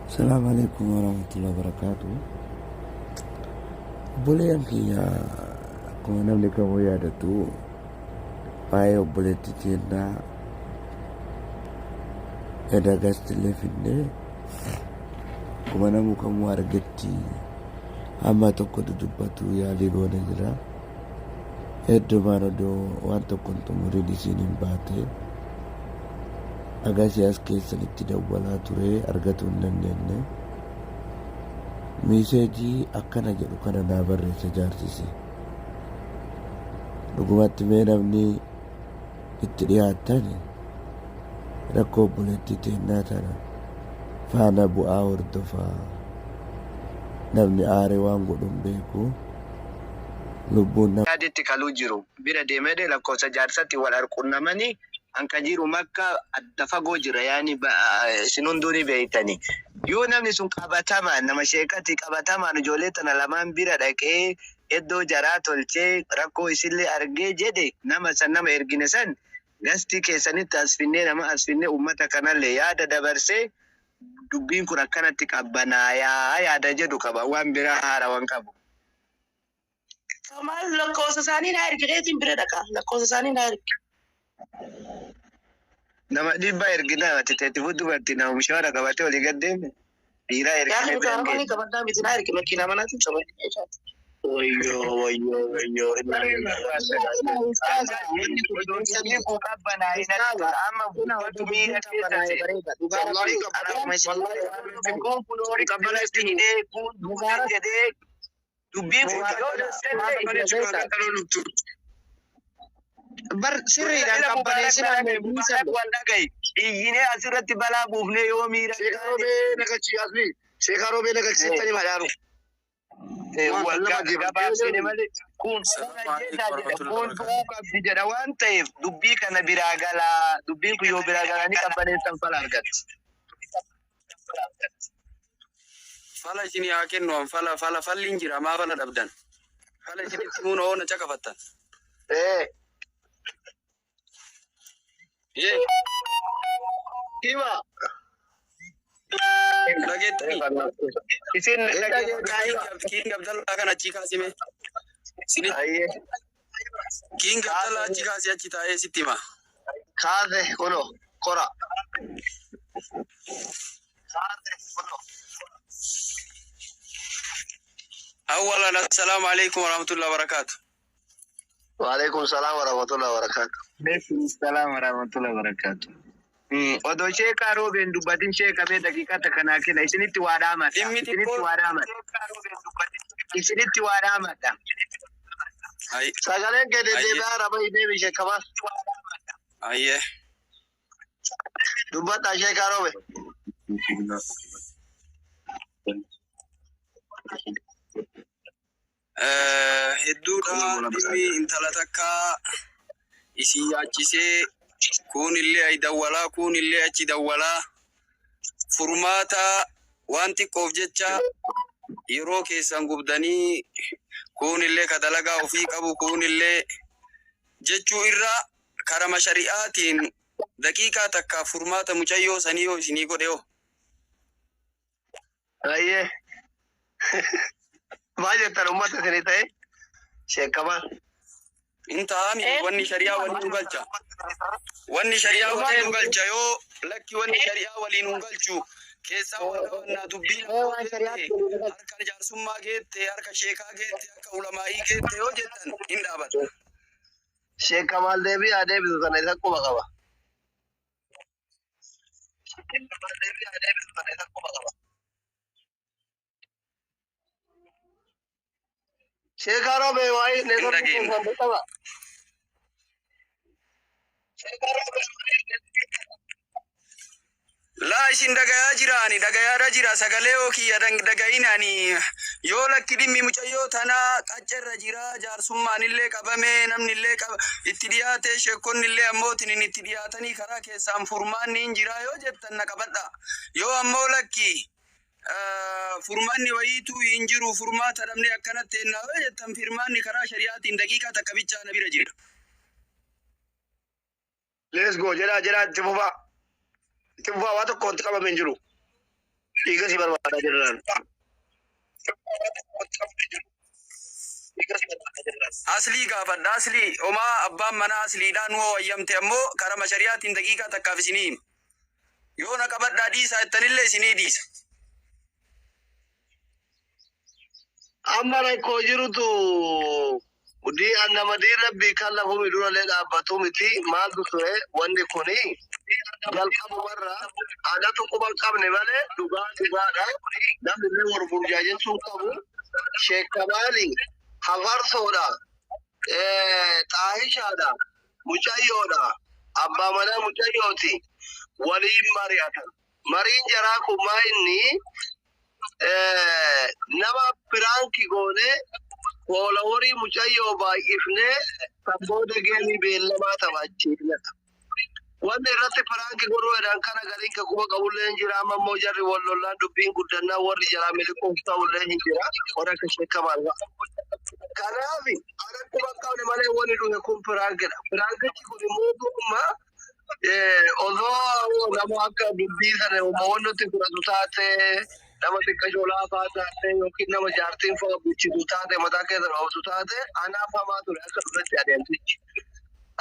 Salaamu alaikum warahmatullahi wabarakatuh. Obboleeyyan kiyya, akkuma namni kamuu yaadatu, waa'ee obboleettii teennaa edda gastillee finnee, akkuma namuu kamuu argetti, hamma tokko dudubbatu yaalii goone jira. Heddumaan odoo waan tokko hin xumuriin isiin hin baate. Agasii as keessanitti dawwalaa ture, argatuu hin dandeenye. Message akkana jedhu kana naa barreesse jaarsisi. Dhugumatti mee namni itti dhiyaattan rakkoo obboleettii teennaa tana faana bu'aa hordofaa. Namni aaree waan godhu hin beeku. Lubbuun nama. Yaaditti kaluu jiru bira deemee lakkoofsa jaarsatti wal arqunnamanii hanka jiru Makka adda fagoo jira, yaani isin hunduu ni beeytani. Yoo namni sun qabatamaan nama sheekati, qabatamaan ijoollee tana lamaan bira dhaqee, iddoo jaraa tolchee, rakkoo isillee argee jedhe, nama san, nama ergine san gastii keessanitti as finnee, nama as finnee, ummata kanallee yaada dabarsee, dubbiin kun akkanatti qabbanaayaa yaada jedhu qaba. Waan biraa haarawan qabu. Maal, lakkoofsa isaanii naa ergi, keetiin bira dhaqa. Lakkoofsa isaanii naa ergi. Nama 100 ergina, ati teetifu dubartii nama mushaara qabatee olii gad deeme dhiiraa Yaa ergine kan biraan kaarmanii geenya. qabadhaa miti, naa ergi, makiinaa manaatiin qabadhaa. Wayyoo, wayyoo, wayyoo! Wanni kun doorsanii kun qabbanaa'ee natti tola. Amma gubbatu miira keessa seena. Kun kun horii biratti hidhee, kun duute jedhee, dubbiin kun yoo dassellee Bar sirriidhaan ila Mubaarak qabbaneessinaan dhagahi, Mubaarak wal dhagahi, iyyinee asirratti balaa buufnee yoo miira Sheekaa Roobee nagachi asli. Sheekaa Roobee nagachi sittanii madaaru. Wal gabaabsine malee, kun ajjeesaa jedha, kun du'uu qabdi jedha. Waan ta'eef dubbii kana biraa galaa, dubbiin kun yoo biraa galanii qabbaneessan fala argatti. Fala isinii haa kennu an fala fala falli hin jira, maa fala dhabdan? Fala isinitti himuun hoo na caqafattan. Ee. Yee. Hima. Dhageettanii? Isin dhageenya. King Abdallaa kan achii kaasime. Isinitti Ayyee. King Abdallaa achi kaasee achi taa'ee sitti hima. Kaase kuno kora. Awwalan, assalaamu alaikum warahmatullahi wabarakaatu. Waalaikum salaam warahmatullahi wabarakatuh. Alaikum salaam warahmatullahi wabarakatuh. Odoo sheekaa Roobeen dubbatin, sheeka mee daqiiqaa takka naa kenna, isinitti waa dhaamadha. Dhimmi Isinitti xiqqoo waa dhaamadha. Isinitti waa dhaamadha. Ay, Sagaleen kee Ayyee. deddeebi'aa raba deebi sheekamaa. Ayyee. Dubbadhaa, sheekaa Roobe. Hedduudha dhimmi intala takkaa isin yaachisee, kuun illee ay dawwalaa, kuun illee achi dawwalaa, furmaata waan xiqqoof jecha yeroo keessan gubdanii, kuun illee ka dalagaa ofii qabu, kuun illee jechuu irra, karama shari'aatiin daqiiqaa takkaaf furmaata mucayyoo sanii yoo isinii godhe hoo? Ayyee. Maal jettan uummata isinii ta'e sheekamaa? Hin ta'ami, wanni shari'aa waliin nu galcha. Wanni shari'aa waliin nu galcha yoo lakki, wanni shari'aa waliin nu galchu keessaa wal qabannaa, dubbii Waan lafa shari'aatti geette, harka jaarsummaa geette, harka sheekaa geette, harka ulamaa'ii geette yoo jettan hin dhaabata. Sheekamaal deebii haa deebisu, sana isa quba qaba. Sheekamaal deebii haa deebisu, sana isa quba qaba. Sheekaa Roobee, waa'ee Hin networkii dhageenya. keessan qaba. Laa, isin dhagayaa jira, ani dhagayaadha jira, sagalee yoo kiyya dhagayin ani yoo lakki, dhimmi mucayyoo tanaa qaccarra jira, jaarsummaan illee qabame, namni illee qaba itti dhiyaate, sheekonni illee ammoo tinin itti dhiyaatanii, karaa keessaan furmaanni hin jira yoo jettan na qabadha. Yoo ammoo lakki, furmaanni wayiitu hin jiru, furmaata dhabnee akkanatti ennaa yoo jettan, firmaanni karaa shari'aatiin daqiiqaa takka bichaa na bira jira. Let's go jedhaa jedhaa, itti fufaa. Itti fufaa, waa tokko wanti qabame hin jiru. Dhiiga si barbaadaa jirran. Aslii gaafadha aslii homaa abbaan manaa asliidhaa nu hayyamte ammoo karama shari'aatiin daqiiqaa takkaaf isinii hima. Yoo na qabadhaa dhiisaa jettanillee isinii dhiisa. Amma rakkoo jirutu nama diin rabbii kan lafumi durallee dhaabbatu miti maaltu ture wanni kuni jalqabumarra anatu quba hin qabne malee dhugaa dhugaadha. Namni illee wal burjaajessuu qabu. Sheekamaali hafarsoodha. Xaahishaadha. Mucayyoodha. Abbaa manaa mucayyooti. Waliin mari'atan. Mariin jaraa kun maa inni nama prank goone followerii mucayyoo baay'ifnee kan booda geemii beellamaa taphachiifnedha. Wanni irratti prank godhuu jedhan kana galiin ka quba qabullee hin jira. Amma immoo jarri wal lollaan dubbiin guddannaa warri jalaa miliquuf ta'ullee hin jira. Warra akka sheekkamaan fa'a. Kanaaf ana quba hin qabne malee wanni dhufe kun prankidha. Prankichi kun immoo dhuguma osoo nama akka dubbii sana wanti fudhatu taate nama xiqqashoo laafaa taate yookiin nama jaartiin fa'a bulchitu taate mataa keessa dhooftu taate anaaf hamaa ture akka duratti adeemsichi.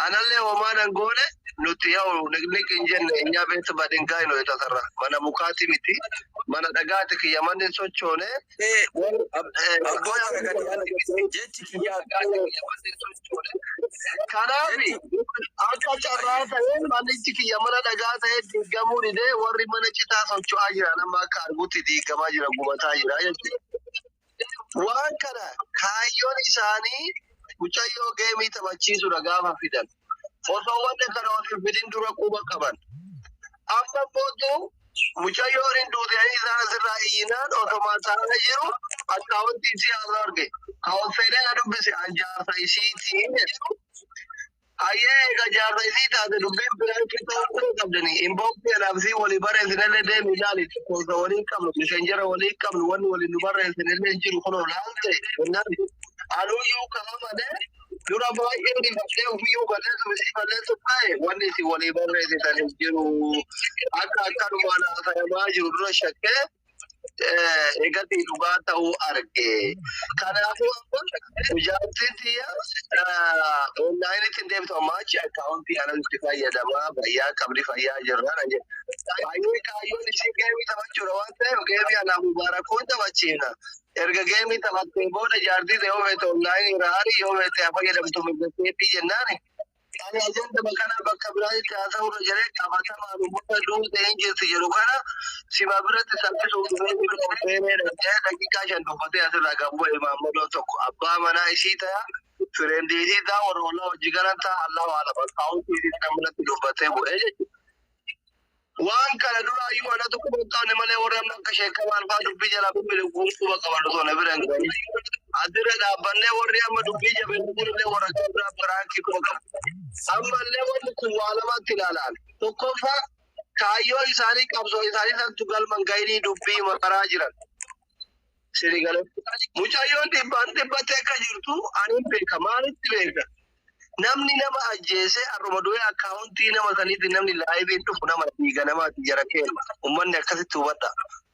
Anallee homaa nan goone nuti yaa'u niqniq hin jenne እኛ ቤት በድንጋይ ነው የተሰራ mana mukaati miti mana dhagaati kiyya manni hin sochoone. Abboo jechi kiyya Kanaaf akka carraa ta'ee manichi kiyya mana dhagaa ta'ee diigamuu didee warri mana citaa socho'aa jira nama akka argutti diigamaa jira gubataa jira jechuudha. Waan kana kaayyoon isaanii mucayyoo geemii taphachiisuudha gaafa fidan. Osoo wanti kana of hin fidin dura quba qaban. Amma boodduu mucayyoon hin duute isaan asirraa iyyinaan osoma taa'aa jiru akkaawwantii isii haasa'u arge. Kaawwan seenee na dubbise an jaarsa isiitii jedhe. Hayyee egaa jaarsa isii taate dubbiin prank ta'uu qabdanii inboxii anaaf isii walii barreessinellee deemi ilaali lakkoofsa walii qabnu messenger walii qabnu wanni waliin nu barreessinellee hin jiru kunoo laalte jennaan anuyyuu kama malee dura baay'ee rifadhee ofiyyuu balleessu isii balleessu ta'e wanni isin walii barreessitan hin jiru akka akkanumaan haasayamaa jiru dura shakkee eegatti dhugaa ta'uu arge. Kanaafuu amma jaartiin tiyya onlineitti hin deemtu amma achi akkaawuntii anatti fayyadamaa fayyaa qabdi fayyaa jirra na jedhe. Baay'ee kaayyoon isii geemii taphachuudha waan ta'eef geemii anaaf mubaarakuun taphachiifna. Erga geemii taphattee booda jaartii ta'e yoo feete onlineii irraa ari yoo feete haa fayyadamtu mirga jennaani. Ani ajandama kana bakka biraatti haasa'uurra jedhee qabatamaan uummata duute hin jirti jedhu kana sima biratti salphisuuf dhufee bira seenee dhaqee daqiiqaa 5 dubbatee asirraa gad bu'e maammadoo tokko abbaa manaa isii ta'a friendii isii ta'a warra ollaa hojii galan ta'a allahu alam akkaawuntii isii kan biratti dubbatee bu'ee jechuudha. Waan kana duraayyuu anatu quba hin qabne malee warra amma akka sheekkamaan fa'aa dubbii jalaa bilbilu quba qaban osoo na bira hin gahin. Asirra dhaabbannee warri amma dubbii jabeessu kunillee warra kan biraa prankii quba qabu. Ammallee wanni kun waa lamatti ilaalaan. Tokkoffaa kaayyoo isaanii qabsoo isaanii santu galman gahanii dubbii maraa jiran. Sini galee. Mucayyoon dhibbaan dhibbattee akka jirtu ani beeka. Maalitti beeka? Namni nama ajjeese har'uma du'ee akkaawuntii nama saniitti namni liveiin dhufu nama dhiiga namaati jara keenya. Uummanni akkasitti hubadha.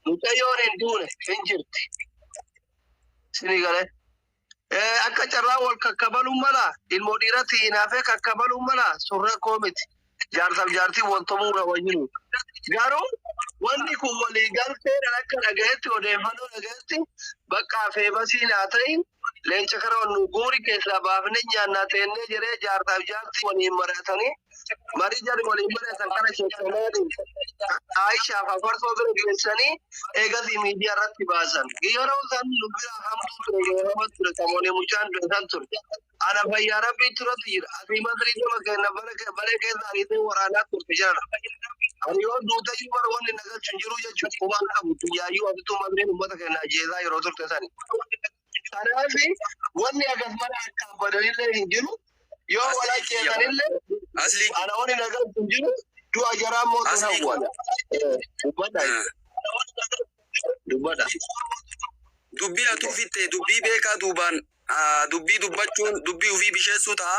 Mucayyoon hin duune hin jirti. Sini galee. Akka carraa wal kakkabaluun mala ilmoo dhiiratti hinaafee kakkabaluun mala sun rakkoo miti. Jaarsaaf jaartiin wal tumuu qaba jiru. Garuu wanni kun walii galteedhaan akka dhagayetti odeeffannoo dhagayetti bakka feebasiin haa ta'in leenca kana nu guuri keessaa baafnee nyaannaa teennee jedhee jaarsaaf jaartii waliin mari'atanii marii jarri waliin mari'atan kana sheekamaanii Aayishaaf afarsoo bira geessanii eegasii miidiyaa irratti baasan. Yeroo san nu bira hamtuu ture yeroo ture kamoonee mucaan du'e san ture. Ana fayyaa rabbii turetu jira. Asii masrii nama kenna bare keessa ariitee waraanaa turte jira. Ani yoo duuteyyuu bara wanni na galchu hin jiru jechuudha. Qubaan qabu guyyaayyuu asituu masriin uummata keenya ajjeesaa yeroo turte sani. Kanaaf wanni akkas mala akka badanillee hin jiru. Yoo wal Aslii kiyya. ajjeesanillee Aslii ana wanni na galchu hin jiru. Du'a jaraa mootu Aslii hawwana. Dubbadha. Dubbadha. Dubbii atuu fitte dubbii beekaa duubaan dubbii dubbachuun dubbii ofii bisheessuu ta'a.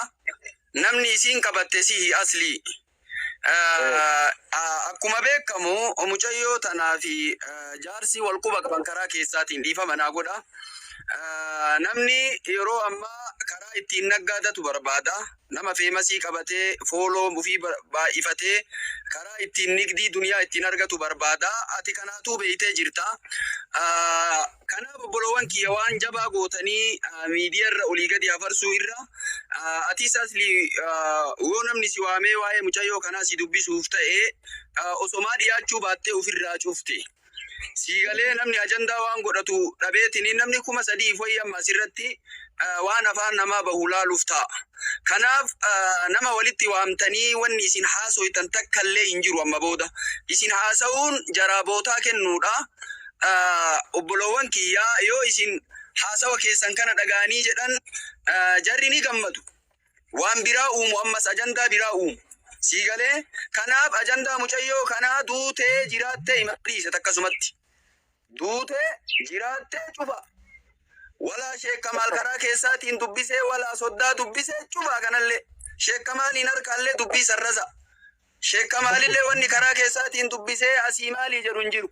Namni isiin qabatte sihi aslii. Akkuma beekamu mucayyoo tanaa fi jaarsi wal quba qaban karaa keessaatiin dhiifama naa godha. Namni yeroo ammaa karaa ittiin naggaadatu barbaada. Nama famous qabatee follow ofii baay'ifatee karaa ittiin nigdii duniyaa ittiin argatu barbaada. Ati kanaatuu beeytee jirta. Kanaaf obboloowwan kiyya, waan jabaa gootanii miidiyaa irra olii gadi afarsuu irra, atis asli yoo namni si waamee waa'ee mucayyoo kanaa si dubbisuuf ta'e, osomaa dhiyaachuu baattee ofirraa cufte. Siigalee namni ajandaa waan godhatu dhabeetiin namni 3000 foyyi amma asirratti waan afaan namaa bahu laaluuf ta'a. Kanaaf nama walitti waamtanii wanni isin haasoytan takka illee hin jiru amma booda. Isin haasa'uun jaraa bootaa kennuudha. Obboloowwan kiyyaa, yoo isin haasawa keessan kana dhaga'anii jedhan, jarri ni gammadu. Waan biraa uumu, ammas ajandaa biraa uumu. Siigalee kanaaf ajandaa mucayyoo kanaa duutee jiraattee hima dhiise akkasumatti. Duutee jiraattee cufa. Walaa sheekamaal karaa keessaatiin dubbisee, walaa soddaa dubbisee cufa kanallee. Sheekamaaliin harkaallee dubbii sarraza. Sheekamaalillee wanni karaa keessaatiin dubbisee asii maalii jedhu hin jiru.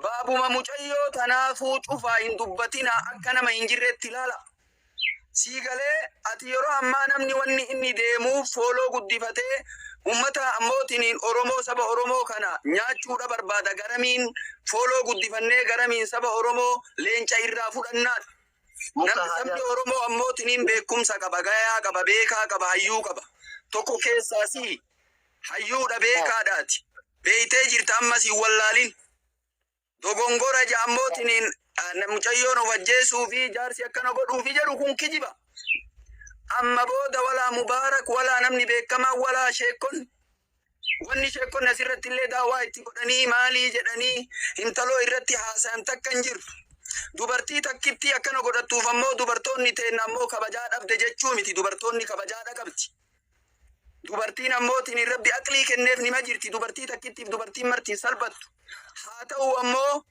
Baabuma mucayyoo tanaafuu cufaa, hin dubbatina, akka nama hin jirreetti ilaala. Siigalee ati yeroo ammaa namni wanni inni deemuuf follow guddifatee ummata ammootiin Oromoo, saba Oromoo kana nyaachuudha barbaada. Garamiin follow guddifannee, garamiin saba Oromoo leenca irraa fudhannaadha. Namni sabni Oromoo ammootiin beekumsa qaba, gayaa qaba, beekaa qaba, hayyuu qaba. Tokko keessaa si hayyuudha, beekaadhaati. Beeytee jirta, ammas hin wallaalin. Dogongora jaammootiin mucayyoon of ajjeesuu fi jaarsi akkana godhuu fi jedhu kun kijiba. Amma booda walaa Mubaarak, walaa namni beekamaa, walaa sheekonni. Wanni sheekonni asirratti illee daawwaa itti godhanii maalii jedhanii intaloo irratti haasayan takka hin jiru. Dubartii takkitti akkana godhattuuf ammoo dubartoonni teenna ammoo kabajaa dhabde jechuu miti, dubartoonni kabajaadha qabdi. Dubartiin ammootiin Rabbi aqlii kenneef nima jirti, dubartii takkittiif dubartiin martiin salphattu. Haa ta'u ammoo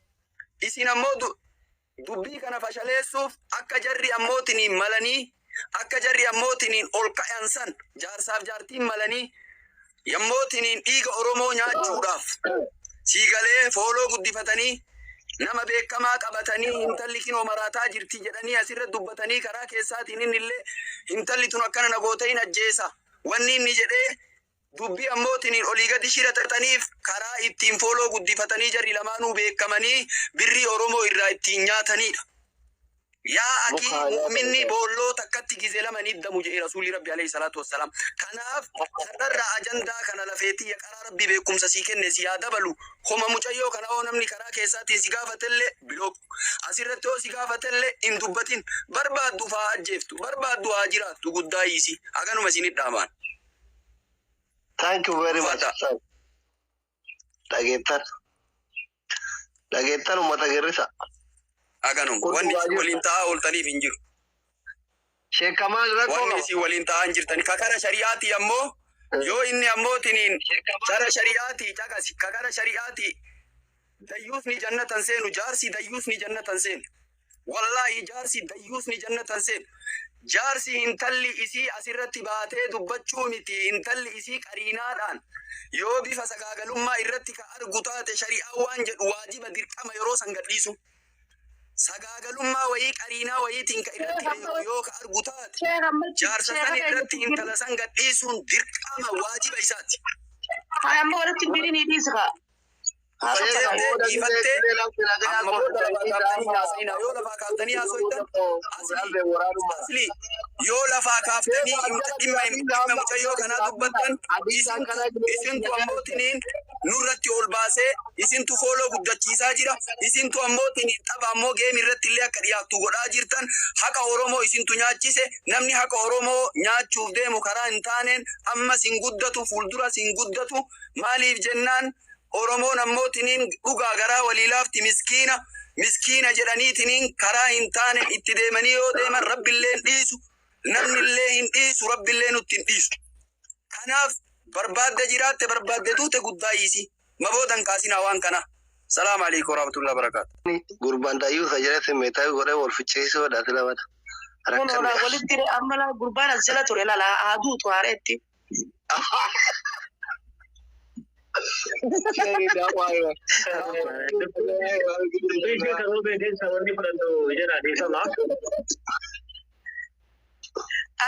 isin ammoo dubbii kana fashaleessuuf akka jarri ammootiin malanii, akka jarri ammootiin ol ka'an san jaarsaaf jaartiin malanii yammootiin dhiiga Oromoo nyaachuudhaaf siigalee follow guddifatanii nama beekamaa qabatanii intalli kinoo maraataa jirti jedhanii asirra dubbatanii, karaa keessaatiin inni illee intalli tun akkana na goota, hin ajjeesa wanni inni jedhee dubbii ammootiin olii gadi shira xaxaniif karaa ittiin follow guddifatanii jarri lamaanuu beekamanii birrii Oromoo irraa ittiin nyaatanidha. Yaa akii, mu'minni boolloo takkatti gize lama ni iddamu jedhe Rasuulli Rabbi alayhi salaatu wassalaam. Kanaaf sararraa ajandaa kana lafeetii karaa Rabbi beekumsa sii kenne si yaa dabalu. Homa mucayyoo kana hoo namni karaa keessaatiin si gaafatellee block. Asirratti hoo si gaafatellee hin dubbatin. Barbaaddu faa ajjeeftu, barbaaddu haa jiraattu, guddaa hiisi. Haganuma isin dhaamaan. Thank you very much. Fata. Dhageettan. Dhageettan, uummata girrisa. Haganuma. Kun Wanni dhugaa isin jirta. waliin taa'aa ooltaniif hin jiru. Sheekamaan rakkoo Wanni qaba. isin waliin taa'aa hin jirtani. Kakara shari'aati ammoo yoo inni ammootiniin kara shari'aati caqasi, kakara shari'aati dayyuusni jannatan seenu, jaarsi dayyuusni jannatan seenu, wallaahi jaarsi dayyuusni jannatan seenu. Jaarsi intalli isii asirratti baatee dubbachuu miti, intalli isii qariinaadhaan yoo bifa sagaagalummaa irratti ka argu taate, shari'aa waan jedhu waajiba dirqama yeroo san gadhiisu. Sagaagalummaa wayii qariinaa wayiitiin ka irratti beeku yoo ka argu taate, jaarsa san irratti intala san gadhiisuun dirqama waajiba isaati. Amma walitti hin dirinii dhiisika. Jettee dhiifattee amma booda lafaa kaaftanii haasa'ina. Yoo lafaa kaaftanii haasoytan, asli asli yoo lafaa kaaftanii dhimma mucayyoo kanaa dubbattan, isintu ammootiniin nurratti ol baasee, isintu follow guddachiisaa jira, isintu ammootiniin tapha ammoo game irratti illee akka dhiyaattu godhaa jirtan. Haqa Oromoo isintu nyaachise. Namni haqa Oromoo nyaachuuf deemu karaa hin taaneen ammas hin guddatu, fuulduras hin guddatu. Maaliif jennaan, Oromoon ammootiniin dhugaa garaa walii laafti, miskiina miskiina jedhaniitiniin karaa hin taane itti deemanii yoo deeman, Rabbillee hin dhiisu, namni illee hin dhiisu, Rabbillee nutti hin dhiisu. Kanaaf barbaadde jiraatte, barbaadde duute, guddaa hiisi. Maboodan kaasinaa waan kana. Salaamu alaikum warahmatullahi wabarakatuh. Gurbaan dayyuu isa jedhee simmeetaa godhee wal ficcisiisuu badhaase lamata. Kun walitti amma laa gurbaan as jala ture lala haa duutu haareetti. Sheeni daawwaa. Dubbii ishee kan roobee keessa wanni fudhatu jedha dhiifama.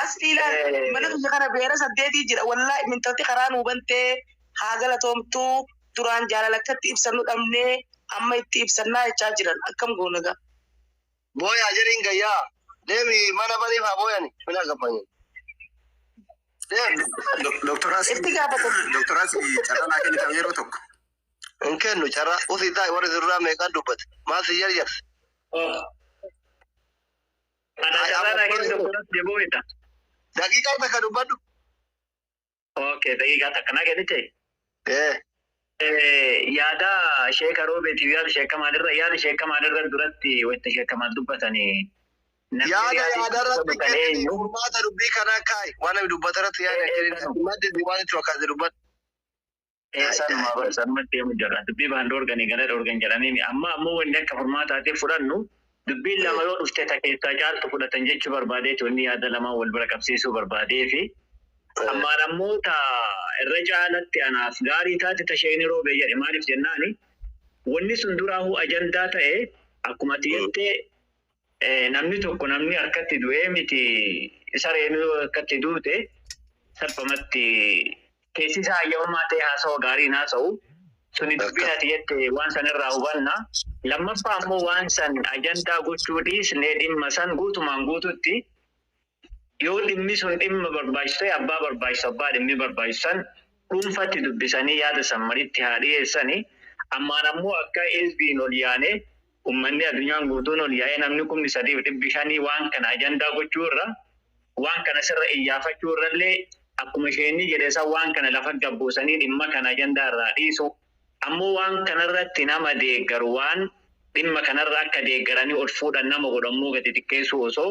Asii ilaali mana kiyya kana beera saddeetii jira. Wallaahi mintalti karaa nuu bantee haa galatoomtuu duraan jaalala akkatti ibsannu dhabnee amma itti ibsannaa jechaa jiran akkam goona gaa. Booyaa jedhiin gayyaa. Deemi mana baniif haa booyani. Mina gabbanye. Deemi. Doktoraas Itti gaafatamu. doktoraas carraa naa kennitan yeroo tokko. Hin kennu carraa. Usii taa'e warri sirraa meeqaan dubbate. Maal si jarjarse? Ana carraa naa kenni doktoraas jeboo'edha. Daqiiqaa takka dubbadhu. Okay, daqiiqaa takka naa kennite. Ee. Yaada sheeka roobeetiif yaada sheeka maalirra yaada sheeka maalirra duratti wayita sheeka maal dubbatanii. Namni Yaada yaada yaada irratti dubbatan kenni eenyu? furmaata dubbii kanaa kaa'i. Waan namni dubbata irratti yaada kenni. Maddi waan itti fakkaate dubbadhu. Sanuma bara sanumatti deemu jira. Dubbii baan dorganii gara dorgan jedhamee amma ammoo wanni akka furmaataatiif fudhannu dubbiin lama yoo dhufte ta keessaa caaltu fudhatan jechuu barbaadeeti wanni yaada lamaan wal bira qabsiisuu barbaadee fi ammaan ammoo ta irra caalatti anaaf gaarii taate ta isheen roobee jedhe maaliif jennaani wanni sun duraahuu ajandaa ta'e akkuma ati jettee namni tokko namni harkatti du'ee miti sareen yoo harkatti duute salphumatti keessi isaa hayyamamaa ta'e haasawa gaariin haasa'u suni dubbiin ati jette waan san irraa hubanna. Lammaffaa ammoo waan san ajandaa gochuu dhiisnee dhimma san guutumaan guututti yoo dhimmi sun dhimma barbaachisu ta'e abbaa barbaachisu abbaa dhimmi barbaachisu san dhuunfatti dubbisanii yaada san maritti haa dhiyeessanii ammaan ammoo akka hizbiin ol yaane ummanni addunyaan guutuun ol yaa'ee namni 3500 waan kana ajandaa gochuu irra waan kana sirra iyyaafachuu irrallee akkuma isheenni jedhe san waan kana lafa gabboosanii dhimma kana ajandaa irraa dhiisu ammoo waan kanarratti nama deeggaru waan dhimma kanarra akka deeggaranii ol fuudhan nama godhamuu gadi xiqqeessuu osoo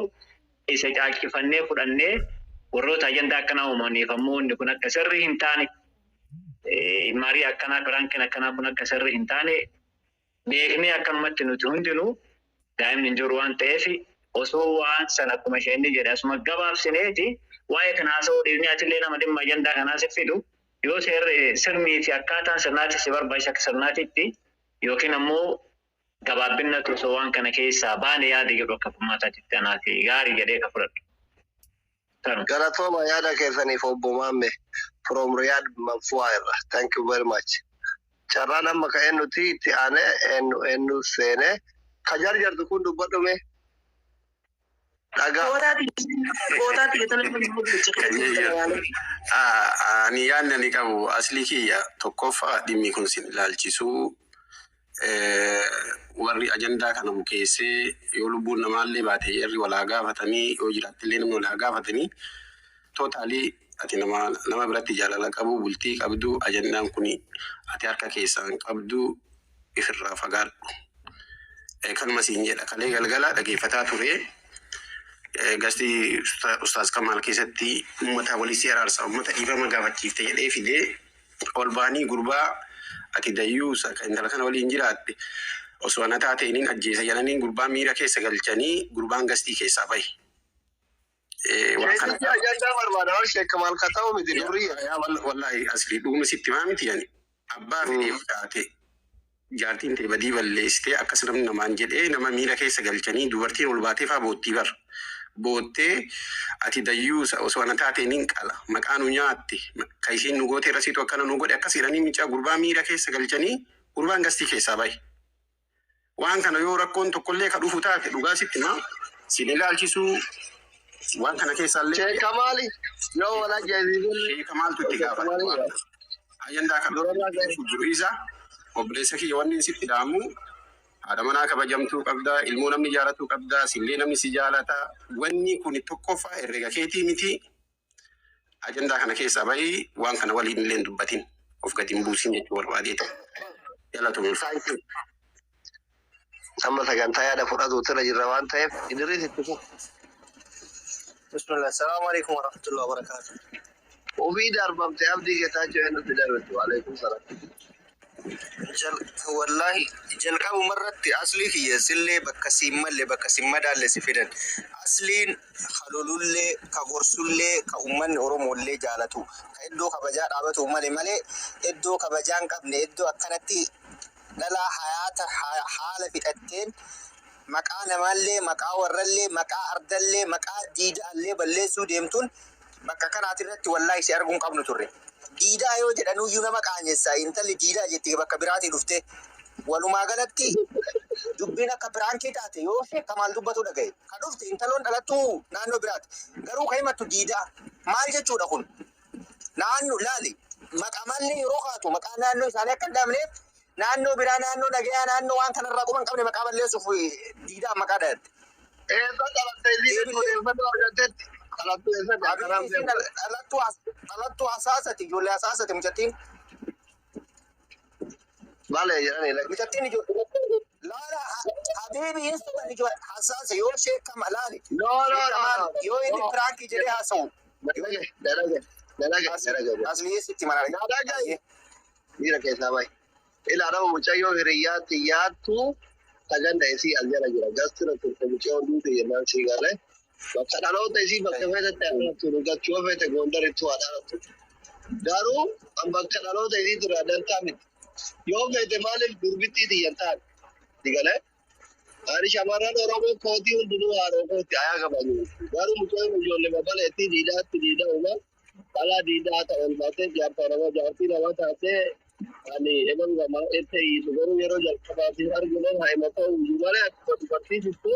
isa caalchifannee fudhannee warroota ajandaa akkanaa uumaniif ammoo inni kun akka sirrii hin taane marii akkanaa piraankiin akkanaa kun akka sirrii hin taane beeknee akkanumatti nuti hundinuu daa'imni hin jiru waan ta'eef osoo waan sana akkuma isheen jedhe asuma gabaabsineeti waa'ee kana haasa'uu dhiifnee atillee nama dhimma ajandaa kanaa si fidu yoo seerri sirnii fi akkaataan sirnaatti si barbaachisa akka sirnaatitti yookiin ammoo gabaabbinatu osoo waan kana keessaa baane yaada jedhu akka furmaataatti anaaf gaarii jedhee ka fudhadhu. Sanuma. Galatooma yaada keessaniif obbo Maamme from Riyadh Manfu'aa irra. Thank you very much. Carraan amma ka'ee nuti itti aanee eenyu eenyu seenee ka jarjartu kun dubbadhume dhagaa. Gootaati gootaati. Ani yaadni ani qabu aslii kiyya tokkoffaa dhimmi kun sin ilaalchisuu warri ajandaa kana bukeessee yoo lubbuun namaallee baate jarri walaa gaafatanii yoo jiraattillee namni walaa gaafatanii totally ati nama nama biratti jaalala qabu bultii qabdu ajandaan kun ati harka keessaan qabdu ifirraa fagaadhu. Kanuma siin jedha kalee galgala dhageeffataa ture. Gasti Ustaaz Kamaal keessatti uummata walii si araarsa uummata dhiifama gaafachiifte jedhee fidee ol ba'anii gurbaa ati dayyuusa kan intala kana waliin jiraatte osoo ana taate inin ajjeesa jedhanii gurbaa miira keessa galchanii gurbaan gastii keessaa bahe. Waan kana Sheekichi ajandaa barbaada waan sheekka maal ka ta'u miti durriya. Yaa wallahi asli dhuguma sitti maa miti yani abbaa fedhe yoo taate jaartiin ta'e badii balleessitee akkas namni namaan jedhee nama miira keessa galchanii dubartiin ol baatee faa boottii bar. Boottee ati dayyuusa osoo ana taate nin qala maqaa nu nyaatte ka isiin nu goote irrasiitu akkana nu godhe akkas jedhanii micaa gurbaa miira keessa galchanii gurbaan gastii keessaa bahe. Waan kana yoo rakkoon tokkollee ka dhufu taate dhugaa sitti himaa sin ilaalchisuu waan kana keessaallee Sheekka maali yoo wal ajjeesiifillee sheeka maaltu itti sheekka gaafata maali waan kana. Ajandaa kana durarraa ga'e. jiru isa obboleessa kiyya wanni sitti dhaamu haadha manaa kabajamtuu qabdaa ilmoo namni jaalatuu qabdaa sillee namni si jaalata wanni kun tokkoffaa herrega keetii miti ajandaa kana keessaa bahii waan kana waliin illee hin dubbatin of gadi hin buusin jechuu barbaadeeta. Galatoomii ulfaadhu. Thank you. Amma sagantaa yaada fudhatu irra jirra waan ta'eef Idris itti fufu. Bismillah. Assalamu alaikum warahmatullahi wabarakatuh. Ofii darbamte abdii Geetaachoo eenyutti darbite? Waalaikum salaam. Wallaahi jalqabuma irratti aslii kiyya sillee bakka siin malle, bakka siin madaalle si fidan. Asliin ka lolullee, ka gorsullee, ka ummanni Oromoollee jaalatu, ka iddoo kabajaa dhaabatu malee malee iddoo kabajaa hin qabne, iddoo akkanatti dhalaa hayaata haala fixatteen maqaa namaallee, maqaa warrallee, maqaa ardallee, maqaa diidaallee balleessuu deemtuun bakka kanaati irratti wallaahi si arguu hin qabnu turre. Diidaa yoo jedhanuyyuu nama qaanyessa. Intalli diidaa jetti bakka biraatii dhufte. Walumaa galatti dubbiin akka piraankii taate yoo sheek maal dubbatu dhagaye. Ka dhufte intaloon dhalattuu naannoo biraati. Garuu ka himattu diidaa. Maal jechuudha kun? Naannoo laali, maqaa malli yeroo kaatu maqaa naannoo isaanii akka hin dhaabneef naannoo biraa, naannoo nagayaa, naannoo waan kanarraa quba hin qabne maqaa balleessuuf diidaa maqaa dhayatte. Eessa dhalatte isiin? Odeeffannoo argattetti dhalattu eessatti akkanaan Habibi, isiin seenu? dhalattuu hasaasati, ijoollee hasaasati mucattiin. Malee jedhanii lakki. Mucattiin ijoollee laala, habibi, hin soban, ijoollee hasaasa yoo sheekama laali. No, no, no, Sheekamaan no. yoo inni No. piraankii jedhee haasa'u. Dalage, dalage, dalage, dalage. Asli sitti mana. Dalage. Dhiira keessaa bahi. Ilaa nama mucayyoo hiriyyaa xiyyaattu saganda isii as jala jira. Gastira turte mucayyoon duute jennaan sii galee. Bakka dhaloota isii bakka feetetti haa dhalattu. Gachuu feete Gondarittuu haa dhalattu. Garuu an bakka dhaloota isii ture adantaa miti. Yoo feete maaliif durbittii xiyyan taate? Si galee? Ani shamarran Oromoo kootii hundinuu haadha kooti ayaa qabanu. Garuu mucayyoon ijoollee babaleetti diidaatti diidaa uumaa. Dhalaa diidaa ta'e ol baatee jaarsa nama jaartii nama taatee ani eban gama itti hiisu, garuu yeroo jalqabaatiif arginu haima ta'u iyyuu malee akkuma dubartii jirtu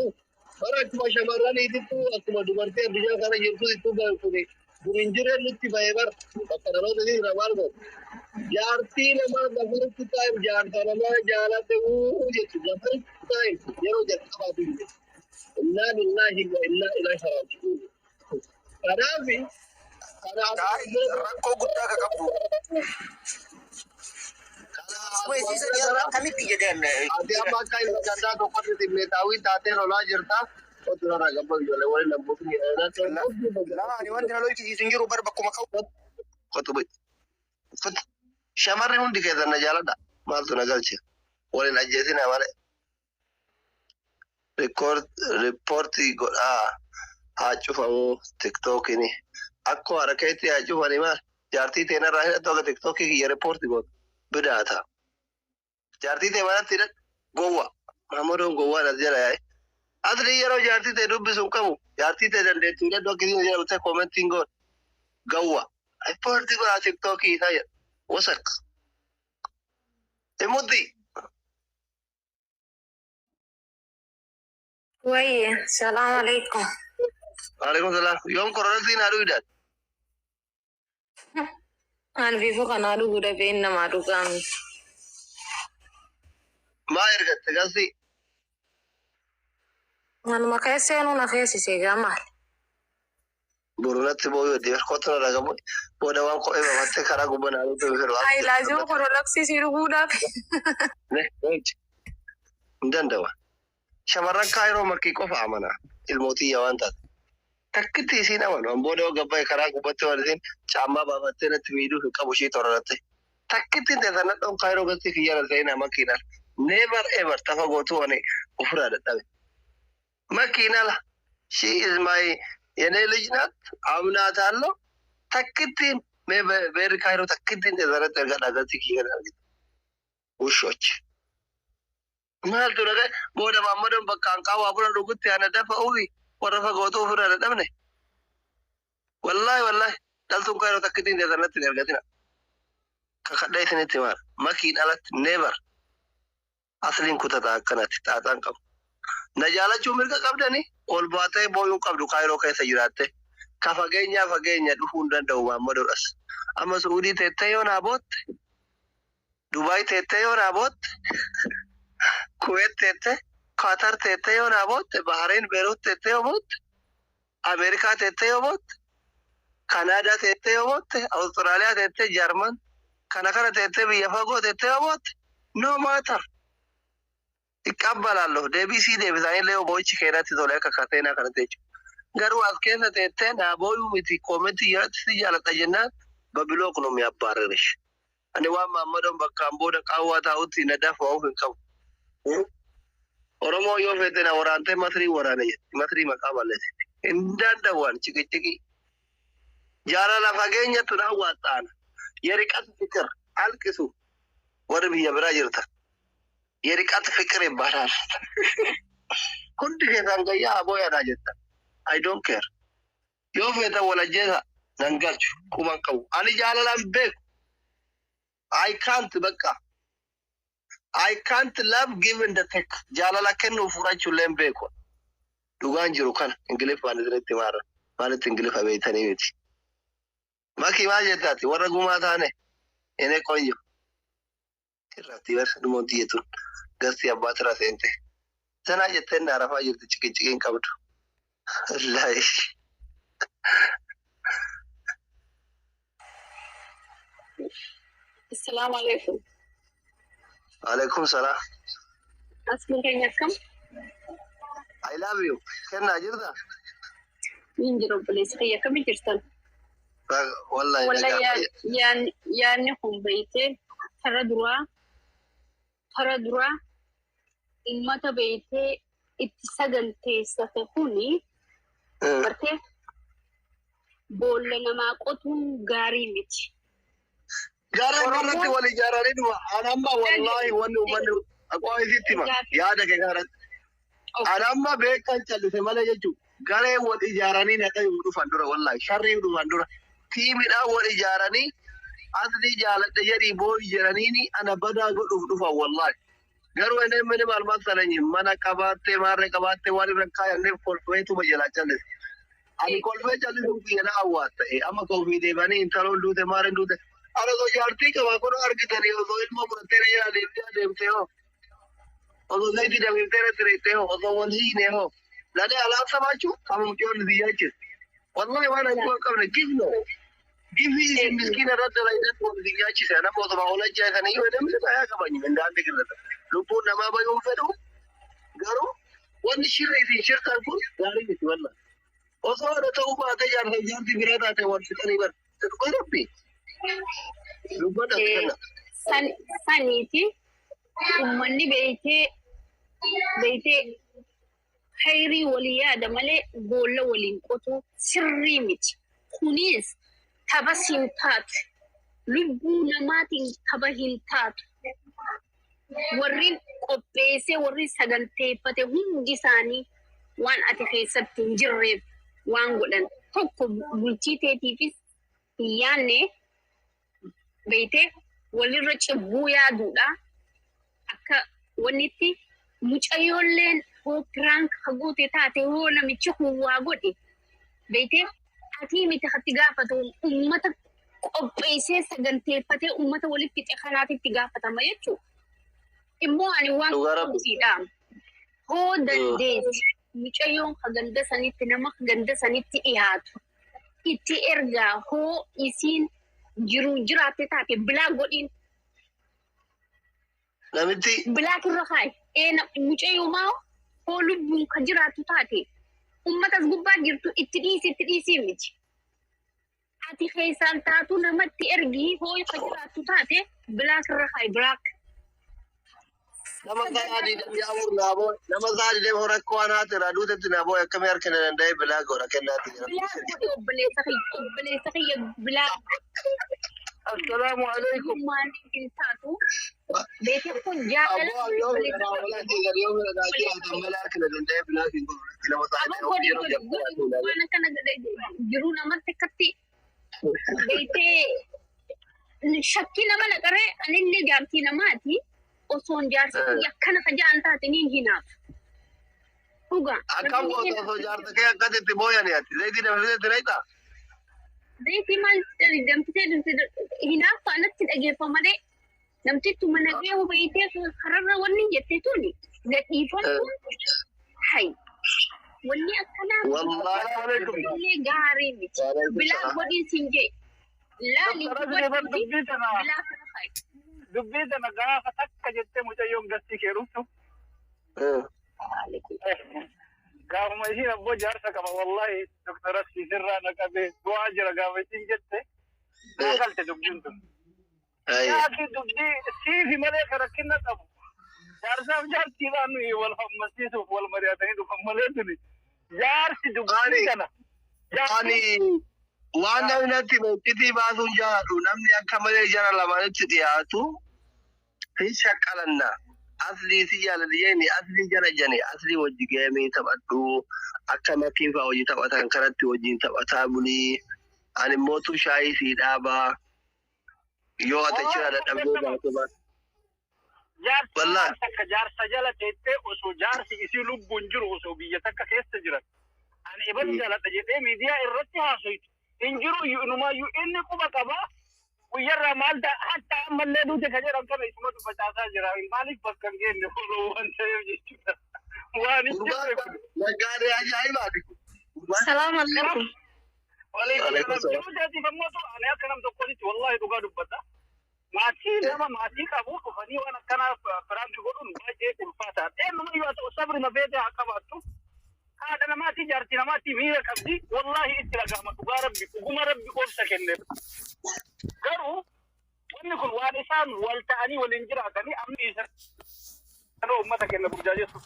bara akkuma shamarraniitittu akkuma dubartii addunyaa kana jirtu ittuu kuni dur hin jirre nutti bahee bar bakka dhaloota isii irraa maal godhu. Jaartii namaa the first time jaarsa namaa jaalate uu jettu the first time yeroo jalqabaatiif jettu. Innaa lillaahi wa innaa ilaihi raaji'uun. Kanaaf kanaaf Rakkoo guddaa ka qabdu. Akkuma isiisa akkamitti jedhan. Ati amma akka inni gandaa tokkotti simmeetaawii taatee lolaa jirta. Otu irraa gabba ijoollee waliin lambuufi. Lama ani wanti na lolchisiisu hin jiru bar bakkuma ka'u. Qotu bu'i. Shamarri hundi keessan na jaaladha. Maaltu na galche? Waliin ajjeesina malee. Riippoortii godhaa haa cufamuu tiktookiini. Akkuma harka haa cufanii maal? Jaartii teenarraa hidhattu akka tiktookii kiyya riippoortii gootu. Bidaata. Jaartii tee manatti hidhadhu. Gowwa. Maamadoon gowwaan as jala yaa'e. Asli yeroo jaartii tee dubbisu hin qabu. Jaartii tee dandeettuu hidhadhu akka isin jedhamte koomentiin goon. Gawwa. Riippoortii godhaa tiktookii isaa jedha. Wasak. Imutti. Wayye, salaam alaikum. Waalaikum salaam. Yoom koronaatiin haaduu hidhaan? An bifu kanaa dhuguu dhabeen namaa dhugaa miti. Maa ergatte gasii? Manuma keessa seenuu na feesise egaa maal? Boru natti booyuu itti kottu na dhagamu. Booda waan kophee bafattee karaa gubbaa naannoo fedhu. Ay, laazima korolaksii si dhuguudhaaf. Hin danda'u. Shamarran kaayiroo makkii qofa amana. Ilmootii waan taate. Takkitti isiin amanu. An booda gabbaa'e karaa gubbatti waan isiin caammaa baafattee natti miidhuu hin qabu ishii torolatte. Takkitti hin teessan nadhoon kaayiroo galtii kiyyara seenaa makkiidhaan. Never ever tafa gootuu ani ofirraa dadhabe. Makkiin ala. She is my የኔ ልጅ ናት። አምናታለሁ። Takkittiin mee beerri kaayiroo takkittiin teessarratti erga galtii kiyya argite. ውሾች maaltu dhaqee booda maammadoon bakka hanqaawaa buna dhugutti ana dafa uwi warra fagootuu ofirraa dadhabne. Wallaahi, wallaahi, dhaltuun kaayiroo takkittiin teessarratti hin ergatina. Kakadha isinitti maal makiin alatti never asliin kutataa akkanatti xaaxaan qabu. Na jaalachuu mirga qabdani ol baatee booyuu qabdu kaayiroo keessa jiraatte. Ka fageenyaa fageenya dhufuu hin danda'u maammadoodhas. Amma Suudii teettee yoo naa bootte, Dubaay teettee yoo naa bootte, Kuweet teettee, Qatar teettee yoo naa bootte, Bahrain, Beirut teettee yoo bootte, Ameerikaa teettee yoo bootte, Kanaadaa teettee yoo bootte, Awustiraaliyaa teettee, Jarman, kana kana teettee biyya fagoo teettee yoo bootte, no matter. Iqqabbalaallo deebii sii deebisanii yoo boo'ichi keenatti tole akka kateenaa kanatti jechuudha. Garuu as keessa teettee naa booyuu miti koomentii irratti si jaaladha jennaan babiloo kun mi abbaarreesh. Ani waan Maammadoon bakkaan booda qaawwaa taa'utti na dafa hin qabu. Oromoo yoo feete na waraantee Masrii waraane jetti. Masrii maqaa balleessite. Hin danda'u ani ciqiciqii. Jaalala fageenyatti na hawwaxxaana. የርቀት ፍቅር አልቅሱ። Warri biyya biraa jirta. የርቀት ፍቅር ይባላል። Hundi keessan gayyaa abooyadha jetta. I don't care. Yoo feetan wal ajjeesa nan galchu quban qabu. Ani jaalalaan beeku. I can't bakka. I can't love, give and take. Jaalala kennuu fudhachuu illee hin beeku. Dhugaan jiru kana Ingiliffaan isinitti maara. Maalitti Ingiliffa beektanii miti. Maki, maal jettaati? Warra gumaa taane ene qoyyo. Irratti barsa dhumoon tun gasti abbaatira seente. Sanaa jetteen na rafaa jirti, ciqiciqiin qabdu. Wallaahi. Assalamu alaikum. Alaikum salaam. Asliin keenya akkam? I love you. Kennaa jirta? Niin jiru, obboleessi kiyya, akkami jirtan? Wallahi Wallahi nagaa. Yaadni kun beeytee tara duraa ummata beeytee itti saganteessate kuni bartee boolla namaa qotuun gaarii miti. Gara irratti wal ijaaranii dhuma. Ani amma wallahi wanni uummanni aqaa isitti hima. Yaada kee kanarratti. Ani amma beekan callise malee jechuudha. Garee wal ijaaranii naqayuu dhufan dura, wallahi sharrii dhufan dura. Tiimidhaan wal ijaaranii asli jaaladha jedhii booyi jedhaniini ana badaa godhuuf dhufan wallahi. Garuu inni mini maal masalanyi mana qabaattee maarree qabaattee waan irra kaayanneef kolfeetuma jalaa callise. Ani kolfee callisuun kiyya na hawwaata. Amma koofii deemanii intaloon duute, maarreen duute. Ana osoo jaartii qabaa kun argitanii, osoo ilma fudhattee na jala deemtee adeemtee hoo. Osoo zayitii dafiftee na tireettee hoo, osoo wal hiine hoo. Lalee alaabsa baachuu amma mucaan biyyaa. Wallahi waan ani hin qabne gifno. Gifi isin miskiina irratti dalagaa wal nyaachise. Nama osoo ol ajjeesanii yoo namni bayaa qabanyi mindaan biqilata. Lubbuun namaa bayuun fedhu, garuu wanni shirri isin shirtan kun gaarii miti wallahi. Osoo haadha ta'uu baate jaarsa jaarti biraa taate wal fixanii bar. Dhugaa Rabbi. Dubbadha kenna. Saniiti uummanni beeytee khayrii walii yaada malee boolla waliin qotuu sirrii miti. Kunis taphas hin taatu. Lubbuu namaatiin tapha hin taatu. Warri qopheessee, warri saganteeffate hundi isaanii waan ati keessatti hin jirreef waan godhan tokko bultii teetiifis hin yaanne, beeytee walirra cibbuu yaaduudha. Akka wannitti mucayyoolleen hoo prank haguute taate, hoo namichi kun waa godhe, beeytee atii miti hatti gaafatu, ummata qopheessee saganteeffatee ummata walitti fixe kanaatitti gaafatama jechuudha. Immoo ani waan Dhugaa Rabbi. siidha. Hoo dandeessi mucayyoon ganda sanitti, nama ganda sanitti dhiyaatu itti ergaa, hoo isiin jiru jiraatte taate bilaa godhiin. Namitti Bilaa irra kaayi. Ee, mucayyoo maa hoo lubbuun ka jiraattu taate ummatas gubbaa jirtu itti dhiisi, itti dhiisii miti. Ati keessaan taatu namatti ergii, hoo ka jiraattu taate bilaa irra kaayi, bilaa. Nama 24:00 naa boo'e. Nama 24:00 rakkoo anaati irraa duutetti naa boo'e, akkamii harkina danda'ee bilaa godha kennaatti jira. Bilaa godhi, obboleessa kiyya, obboleessa kiyya, bilaa. Assalaamu alaikum. Maaliif hin taatu? Beekee kun jaalala. Abboo, yoo fedha walaa keessan, yoo fedha naa jiraatan malee harkina danda'ee bilaa hin godhu. Nama Aba 24:00 godhi yeroo godhi jalqabaa godhi, waan akkana jiru namatti akkatti beektee shakkii nama naqaree, anillee jaartii namaati, osoon jaarsi kiyya akkana kajaan taate niin hinaafu. Dhugaa. Akkam goota osoo jaarsa kee akkasitti booyani ati? Zayitii danfisee tireetaa? Zayitii maal danfisee hinaafu anatti dhageeffa malee, namtichi mana gahee hubayitee kararra wanni jette tuni gadhiifamtuun hay wanni akkanaa Wallaahi. illee gaarii miti. Bilaa godhiin siin jee. Laali hubadhuuti Dubbii tana bilaa kana fa'i. Dubbii tana gaafa takka jettee mucayyoon gastii kee dhuftu, gaafuma isiin abboo jaarsa qaba, wallahi doktora sirraa na qabee du'aa jira gaafa isiin jette naa galte dubbiin tun. Yaaki dubbii siifi malee kan rakkina qabu. Jaarsaaf jaartiidhaan nuyi wal hammasiisuuf wal mari'atanii dhufan malee tuni. Jaarsi dubbii kana. Ani waan namni natti iccitii baasuun jaaladhu, namni akka malee jara lamaanitti dhiyaatu hin shaqqalanna. Aslii si jaalladhi jeeni, aslii jara jani, aslii wajji geemii taphadhu, akka makiin fa'aa hojii taphatan kanatti wajjin taphataa bulii, ani mootu shaayii sii dhaabaa yoo ati achirraa dadhabdee baate baate. Jaarsi Wallaahi. takka jaarsa jala teettee osoo jaarsi isii lubbuun jiru, osoo biyya takka keessa jiran. Ani iban jaaladha jedhee miidiyaa irratti haasoitu. Hin jiru iyyuu, inumaayyuu inni quba qabaa. Guyyarraa maal ta'a, hatta ammallee duute ka jedhan kana isumatu facaasaa jira. Maaliif bakka hin geenye foloo waan ta'eef jechuudha. Waan hin jirre kun. Naggaadee ajaa'ibaati. Salaamu alaikum. Waalaikum salaam. Jiruu jaatiif ammoo ani akka nam tokkotti wallaahi dhugaa dubbadha. Maatii nama maatii qabu dhufanii waan akkanaa prank godhuun baay'ee ulfaataadha. Eenyumayyuu haa ta'u, sabri mafeetee haa qabaattu. Haadha namaatii, jaartii namaatii miira qabdi. Wallaahi itti dhagahama, dhugaa rabbi, dhuguma rabbi obsa kenneef. Garuu wanni kun waan isaan wal ta'anii waliin jiraatanii amma dhiisan uummata kenna burjaajessu.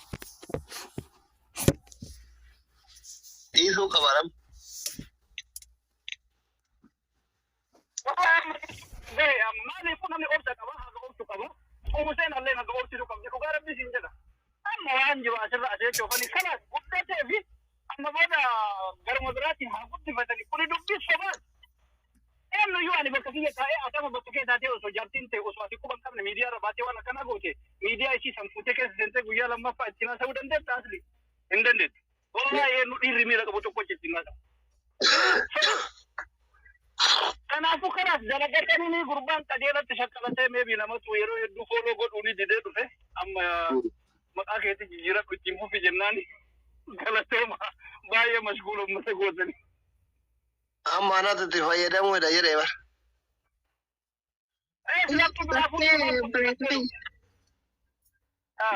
Dhiisuu qaba nam. Gahe amma maaliif namni obsa qaba, haga obsu qaba. Umuseen allee haga obsitu qabdi, dhugaa rabbi siin jedha. Amma waan jiru asirra asee coofanii kanaas guddatee fi amma booda garuma biraatiin haa guddifatanii, kuni dubbii sobaas. Eenyuyyuu ani bakka kiyya taa'ee, atama bakka kee taatee, osoo jaartiin ta'e, osoo ati quba hin qabne miidiyaa irra baatee waan akkanaa goote, miidiyaa ishii san fuutee keessa seentee guyyaa lammaffaa ittiin haasa'uu dandeetta? Asli hin dandeettu. Wallahi eenyu dhiirri miira qabu tokko ittiin haasa'u. Kanaafuu kanaaf dalagatanii gurbaan qajeelatti shaqqalatee meebii namatu yeroo hedduu follow godhuu ni didee dhufe, amma maqaa keetti jijjiiradhu, ittiin fufi jennaan galatooma, baay'ee mashguula uummata gootanii. Amma anatu itti fayyadamuudha jedhee bara.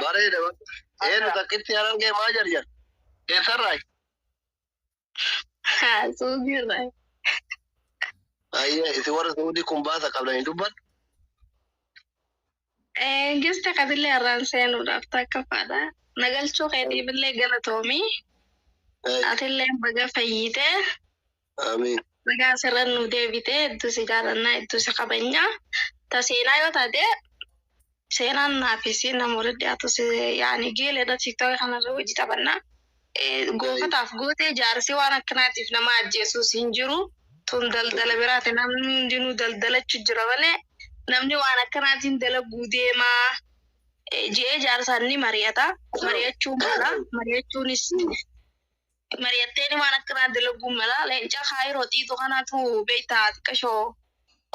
Bareeda bara. Eenyu takkitti harargee maa jarjar? Eessarraayi? Suudirra. Ayyee, isin warra Saudii kun baasa qabdanii dubbadhu. Gista katillee har'aan seenuudhaaf takka faadha. Nagalchuu keetiifillee galatoomii. Atillee baga fayyitee. Amiin. Baga asirra nu deebitee, hedduu si jaalannaa, hedduu si kabajnaa. Ta seenaa yoo taate, seenaan naafis nama walitti dhiyaatu yaani geeleedha, TikTok kanarra hojii taphannaa. Goofataaf gootee jaarsi waan akkanaatiif nama ajjeesuus hin jiru. Tun daldala biraati, namni hundinuu daldalachuu jira malee namni waan akkanaatiin dalaguu deemaa ji'ee jaarsaan ni mari'ata. Mari'achuu mala. Mari'achuunis mari'atteen waan akkanaa dalaguu mala. Leenca kaayiroo xiixu kanaatu beektaa, xiqqashoo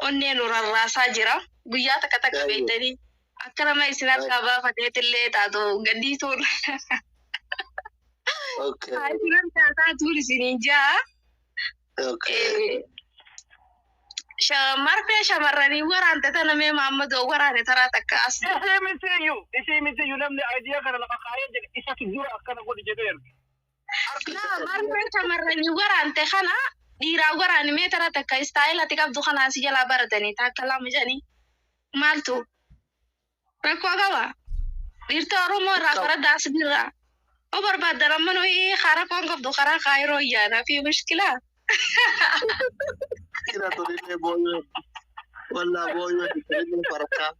onnee nu rarraasaa jira. Guyyaa takka takka beektanii akka nama isin harkaa baafateetillee taatu gaddiisuun. Isin harkaa taatuun isiniin jaa. Marfee shamarranii waraante tana mee Maammadoo waraane taraa takka as. Isii mitiyyuu namni idea kana lafa kaayee jedhe isatu dura akkana godhi jedhee erge. Laa, marfee shamarranii waraante kana dhiiraa waraani mee taraa takka, style ati qabdu kana si jalaa baratanii takka lama jedhanii maaltu rakkoo qaba? Dhiirta Oromoo irraa fara daasbirraa. O barbaaddan amma nuyi karaa koon qabdu karaa kaayiroo iyyaana fi mushkilaa. Kira turillee booyyoo. Wallaa booyyoo turillee farkaa.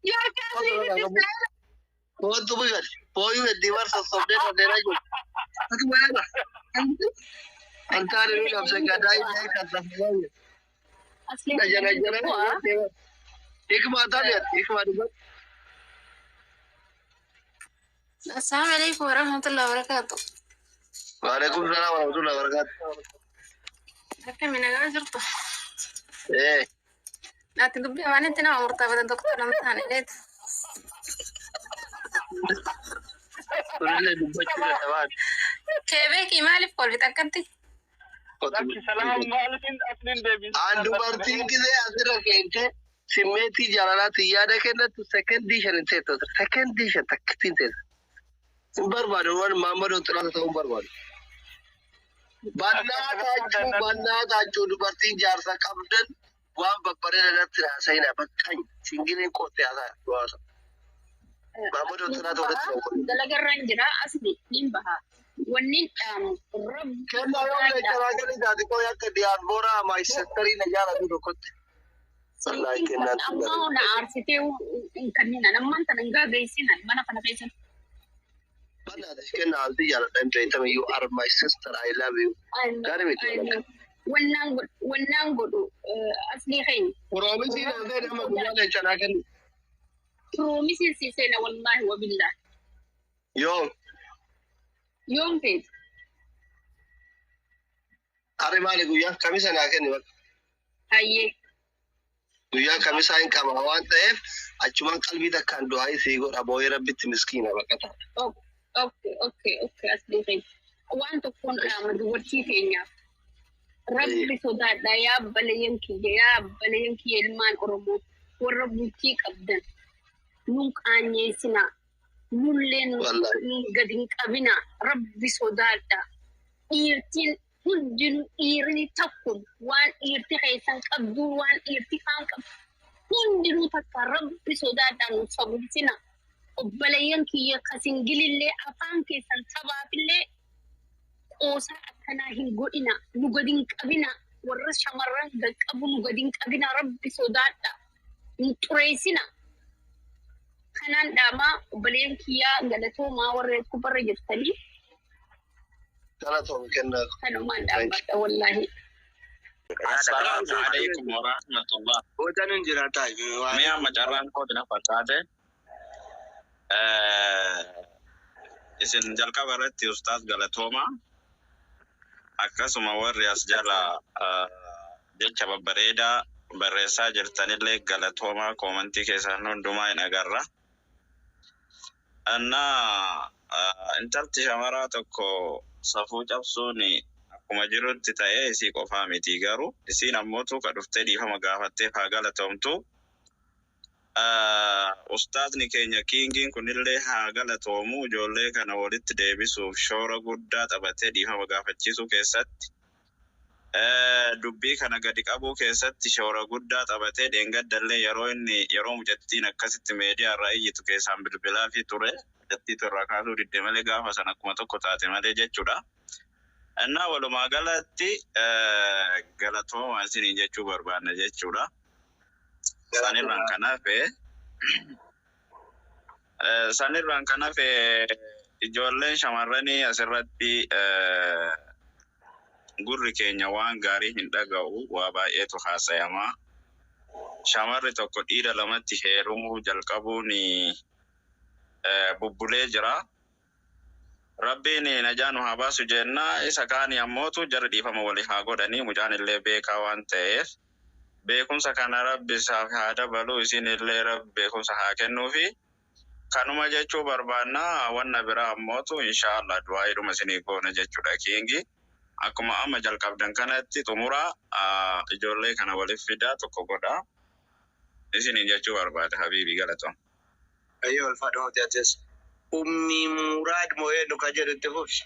Yoo akkasii. Kootu bugan. Booyyoo heddii bar sossobdee dhodheeraa jiru. Ati wayaadha. Antaani nu qabse gadaa illee kan safu. Jala jala. Hikmaa taate, hikmaa dubbatu. Assalamu alaikum warahmatullahi wabarakatuh. Waalaikum salaam warahmatullahi wabarakatuh. Akkami, nagaa jirtu? Eh, Ati dubbii afaanitti nama murtaafatan tokko nama taane dheeta. Turillee dubbachuu dadhabaan. Kee beekii, maaliif kolfite akkatti? Lakki, salaam maaliin asliin deebisa. An dubartiin gisee asirra keente simmeetii jaalalaatti yaada kennattu sekendii 5 hin teettu. Sekendii 5 takkittiin teessa. Hin barbaadu, waan Maammadoon xiraata ta'uu hin barbaadu. Bannaa taachuu, bannaa taachuu, dubartiin jaarsa qabdan. Waan babbareeda irratti haasa'ina bakka singiliin qotte haasaa hawaasa. Maammad Ottanaatu walitti qabu. Dalagarraan jira asli niin baha. Wannin dhaamu rabbi Kennaa yoo leechanaa gadi taate koo akka diyaasporaa maayisestarii na jaalatu tokkotti. Wallaahi kennaan tun Ammoo na aarsitee hin kenninan ammaan tana hin gaaggeessinan mana kana keessatti. Bannaati kennaa alti jaaladha hin beektamu, you are my sister, I love you. Gaarii miti walakka. Wannaan godhu aslii keenya. Promise na ta'e nama guyyaa leencanaa kennu. Promise si seena, wallaahi wabillaa. Yoo Yoom feetu? Harri maali guyyaa kamisa naa kenni bakka. Hayyee. Guyyaa kamisaa hin qaba waan ta'eef achumaan qalbii takkaan du'aa isii godha boo'ee rabbitti miskiina baqata. Okay, aslii keenya. Waan tokkoon dhaama dubartii keenyaaf. Rabbi sodaadha yaa abbaleeyyan kiyya, yaa abbaleeyyan kiyya, ilmaan Oromoo warra bultii qabdan. Nun qaanyeessinaa. Nullee nun gadi hin qabinaa. Rabbi sodaadha. Dhiirtiin hundinuu dhiirri tokko waan dhiirti keessan qabdu, waan dhiirti kaan qabdu hundinuu takka, rabbi sodaadha, nu sabulsina. Obboleeyyan kiyya kasingilillee afaan keessan sabaafillee qoosaa akkanaa hin godhina. Nu gadi hin qabina. Warra shamarran gad qabu nu gadi hin qabina. Rabbi sodaadha. Nu xureessina. Kanaan dhaamaa obboleeyyan kiyyaa, galatoomaa warra kubbarra jirtanii. Galatoomi kennaa. Kanumaan dhaabbadha wallaahi. Assalaamu alaikum warahmatullah. Booda nun jira taa'e. Mee amma carraan kooti na fakkaate. Isin jalqaba irratti ustaaz galatooma. Akkasuma warri as jala jecha babbareedaa barreessaa jirtanillee galatoomaa, comment keessan hundumaa hin agarra. Annaa intalti shamaraa tokko safuu cabsuun akkuma jirutti ta'ee isii qofaa miti, garuu isiin ammootu ka dhuftee dhiifama gaafatteef haa galatoomtu. Ustaazni keenya kingiin kunillee haa galatoomu, ijoollee kana walitti deebisuuf shoora guddaa taphatee dhiifama gaafachiisuu keessatti. Dubbii kana gadi qabuu keessatti shoora guddaa taphatee dheengaddallee yeroo inni yeroo mucattiin akkasitti meediyaa irraa iyyitu keessaan bilbilaa fi ture, mucattiitu irraa kaasuu didde malee gaafa sana akkuma tokko taate malee jechuudha. Innaa walumaa galatti galatooma isiniin jechuu barbaanna jechuudha. Sanirraan kan hafe ijoolleen shamarranii asirratti gurri keenya waan gaarii hin dhaga'u, waa baay'eetu haasayamaa. Shamarri tokko dhiira lamatti heerumuu jalqabuun bubbulee jira. Rabbiin najaa nu haa baasu jenna. Isa kaani ammootu jarri dhiifama walii haa godhanii, mucaan illee beekaa waan ta'eef. Beekumsa kana rabbi isaaf haa dabalu, isin illee rabbi beekumsa haa kennuufi. Kanuma jechuu barbaanna, wanna biraa ammootu inshaallah du'aa'iidhuma isinii goona jechuudha kingi. Akkuma amma jalqabdan kanatti xumura, ijoollee kana waliif fidaa, tokko godhaa. Isiniin jechuu barbaada, habiibi, galatoom. Ayyoo, ulfaadha hooti atees. Ummi Muraad moo'ee nu ka jedhu itti fufi.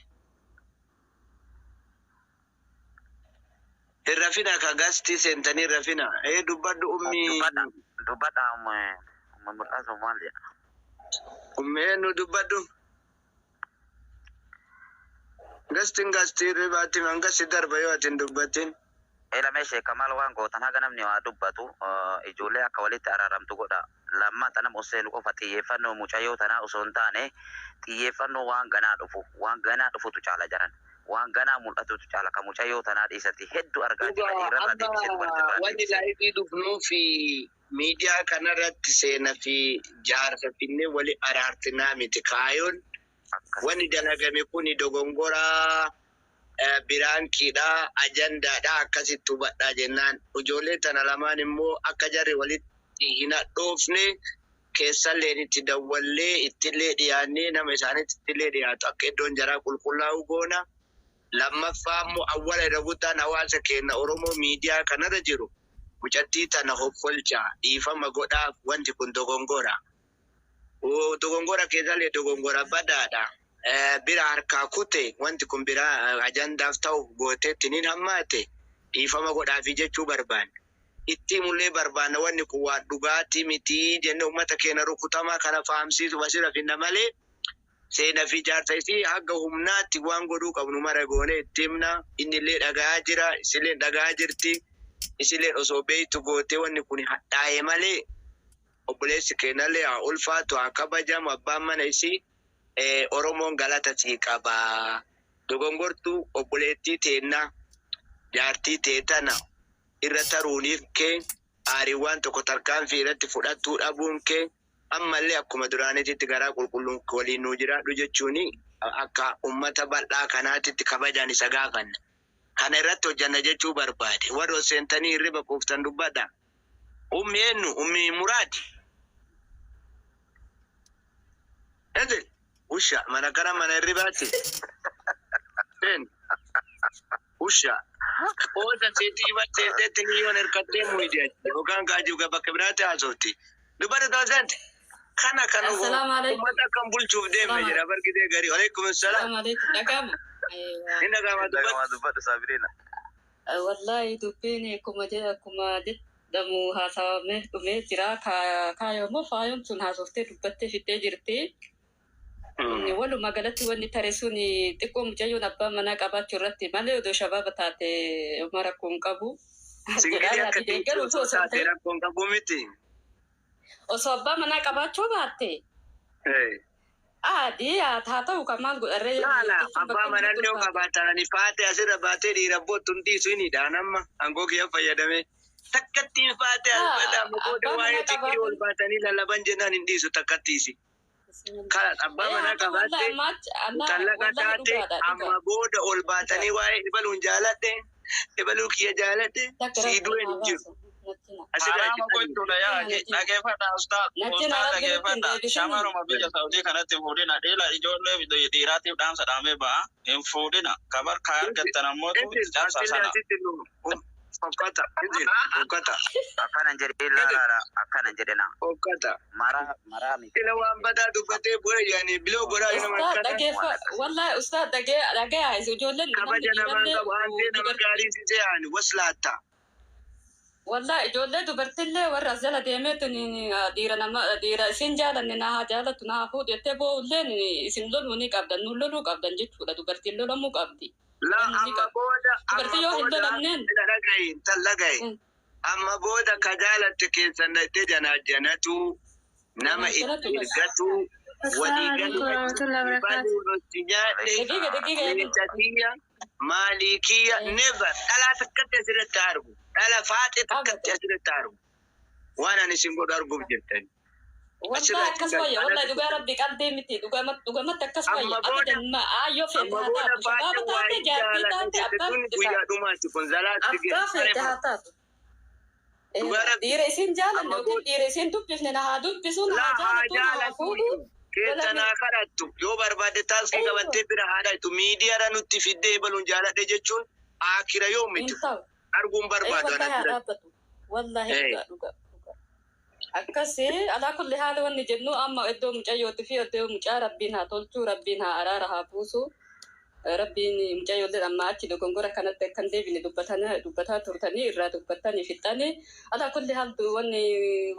Hin rafina ka gastii seentanii hin rafina. Ee, dubbadhu ummi. Dubbadha dubbadha, ummi mul'atu maal jedha? Ummi eenyu, dubbadhu. Gastiin gastii ribaatti hangasi darba yoo ati hin dubbatin. Eelamee sheekamal waan gootan haga namni waa dubbatu ijoollee akka walitti araaramtu godha. Lammaata nama osoo qofa xiyyeeffannoo mucayyoo tanaa osoo hin taane xiyyeeffannoo waan ganaa dhufu, waan ganaa dhufutu caala jaran. Waan ganaa mul'atutu caala ka mucayyoo tanaa dhiisatti hedduu argaa jirra, dhiirarraa Amma deebisee dubartirraa wanni deebisee. Live dhufnuu fi miidiyaa kanarratti seenaa fi jaarsa finnee wali araartinaa miti kaayoon. Wanni dalagame kun dogongoraa prankiidha, ajandaadha, akkasitti hubadhaa jennaan. Ijoollee tana lamaan immoo akka jarri walitti hin hadhoofne keessalleen itti dawwallee ittillee dhiyaannee nama isaanitti ittillee dhiyaatu akka iddoon jaraa qulqullaa'u goona. Lammaffaa immoo awwala irra guddaan hawaasa keenya Oromoo miidiyaa kanarra jiru mucattii tana hoffolcha, dhiifama godhaaf, wanti kun dogongora. Dogongora keessallee dogongora badaadha. Bira harkaa kute, wanti kun bira ajandaaf ta'u gooteetti ni hammaate, dhiifama godhaafi jechuu barbaanne. Itti himullee barbaanna, wanni kun waan dhugaatii miti jenne uummata keenya rukutamaa kana fahamsiisu asirra finna malee, seenaa fi jaarsa isii haga humnaatti waan godhuu qabnu mara goone itti himna. Innillee dhagahaa jira, isillee dhagahaa jirti. Isilleen osoo beeytu gootee wanni kun hadhaa'e malee, obboleessi keenyallee haa ulfaatu, haa kabajamu. Abbaan mana isii Oromoon galata sii qaba. Dogongortuu obboleettii teennaa, jaartii teetana irra taruuniif kee, aariiwwan tokko tarkaanfii irratti fudhattuu dhabuun kee, ammallee akkuma duraaniititti garaa qulqulluun waliin nuu jiraadhu jechuun akka ummata bal'aa kanaatitti kabajaan isa gaafanna. Kana irratti hojjanna jechuu barbaade. Warri ol seentanii hirriba quuftan, dubbadha. Ummi eenyu? Ummi Muraadi. Enzil. Usha mana kana mana hirribaati. Seen. Usha. Qooda seetii batteeteetti niyyoon hirkattee muydi achi. Yookaan gaajuu bakka biraatti haasofti. Dubbadha taasisante. Kana kan Assalaamu alaikum. uummata akkam bulchuuf deemne Salaam. jedha bargitee garii. Alaikum salaam. Assalaamu alaikum. Dhaga'ama. Inni dhaga'ama, dubbadhu. Dhaga'amaa, dubbadhu Saabiriina. Wallahi dubbiin akkuma jedhamu haasawamee dhumee jira. Kaayoo immoo faayoon sun haasoftee dubbattee fixxee jirti. Walumaa galatti wanni tare sun xiqqoo mucayyoon abbaa manaa qabaachuu irratti malee, odoo shabaaba taate homaa rakkoo hin qabu. Single Jedhaa akka yaadii deeggaru teessoo osoo osoo hin taate ta'in rakkoon qabu miti. Osoo abbaa manaa qabaachuu baatte adii haa ta'u kan maal godharree Laala jechuun abbaa bakka inni manallee yoo ulfaate. qabaatanii faate asirra baatee dhiira boottu hin dhiisu, inni dhaan amma aangoo kiyya fayyadamee takkattiin faate as badaa amma booda Abbaa waa'ee manaa xiqqii ol qabaatan baatanii lallaban jennaan hin dhiisu takkattiisi. Kalas abbaa Ee manaa haa ta'u wallahi qabaatte ammaa Allah mutallaqa wallahi taate dhugaadha, dhugaa. amma booda ol baatanii waa'ee ibaluun jaaladhe, ibaluu kiyya jaaladhe Takka sii rabbi du'een haa hin jiru. baasu. Nattina. Asirraa Haraama achi gochuudha yaa Nattina, nattina. dhageeffadha ustaaz. Nattina, Ustaaz, rabbi nutti hin dhageeffadha. deebisini. Shamaruma biyya Saudii kanatti hin fuudhina. Dhiira ijoollee dhiiraatiif dhaamsa dhaamee ba'a. Hin fuudhina. Kabar kaa argattan ammootu Injil cabsa atillee sana. asitti nu fokkata, injil fokkata. Akkanan jedhe ilaalaadha. Akkanan jedhena. Fokkata. Maraa maraa miti. Ila waan badaa dubbatee bu'e yaani biloo godhaa nama Ustaad akkana. dhageeffa, wallahi ustaad dhagee dhagee ijoolleen namni Kabaja namaan dhiirallee qabu, aantee nama dubartii gaarii sisee yaani waslaatta. Wallahi ijoollee dubartillee warra as jala deemeetu dhiira nama dhiira isin jaalanne na haa jaalattu, na haa fuudhu jettee boo'ulleen isin loluu ni qabdan, nuun loluu qabdan jechuudha. Dubartiin lolamuu qabdi. La Loluu ni amma qabdi. booda amma Dubartii yoo hin booda lolamneen ila dhagahi, intal dhagahi. Amma booda ka jaalatte keessan dhaqxee janaa janatu nama janaa itti janatu bas. ergatu walii Assalamu galu alaikum warahmatullahi wabarakatuh. ibaluu nutti nyaadhe Daqiiqa daqiiqa eegu. leenca kiyya maalii kiyya, never dhalaa takkatti asirratti argu, dhala faaxee takkatti Abada. asirratti argu, waan ani isin godhu arguuf jirtani. Wallahi Asirraa akkas achi wayya, wallahi alatti dhugaa rabbi qalbii miti, dhugamatti akkas wayya. Amma booda Abadan ma aayyoo feete amma haa booda taatu, faaxee shabaaba taate, waa'ee jaartii jaaladha taate, jette abbaa tun feete guyyaa taate. dhumaati kun zalaatti Abbaa feete haa taatu. Dhugaa rabbi Dhiira isin jaalanne amma yookiin booda dhiira isin dubbifne na haa dubbisu, na laa haa haa jaalatu, na haa jaalatu fuudhu. iyyuu keessa Lolamee. naa kadhattu, yoo barbaadde taaskii Eeyyo qabattee bira haa dhaqxu, miidiyaadha nutti fiddee ebaluun jaaladhe jechuun akira yoo hin miti ta'u. arguun Ee barbaadu wallahi ana haa biratti. dhaabbatu. Wallahi dhugaa, dhugaa, dhugaa. Akkasi alaa kulli haala wanni jennu amma iddoo mucayyootii fi iddoo mucaa rabbiin haa tolchu, rabbiin haa araara haa buusu. Rabbiin mucayyoolleen amma achi dogongora kanatti akkan deebine dubbataa turtanii irraa dubbattanii fixxanii. Alaa kulli haal wanni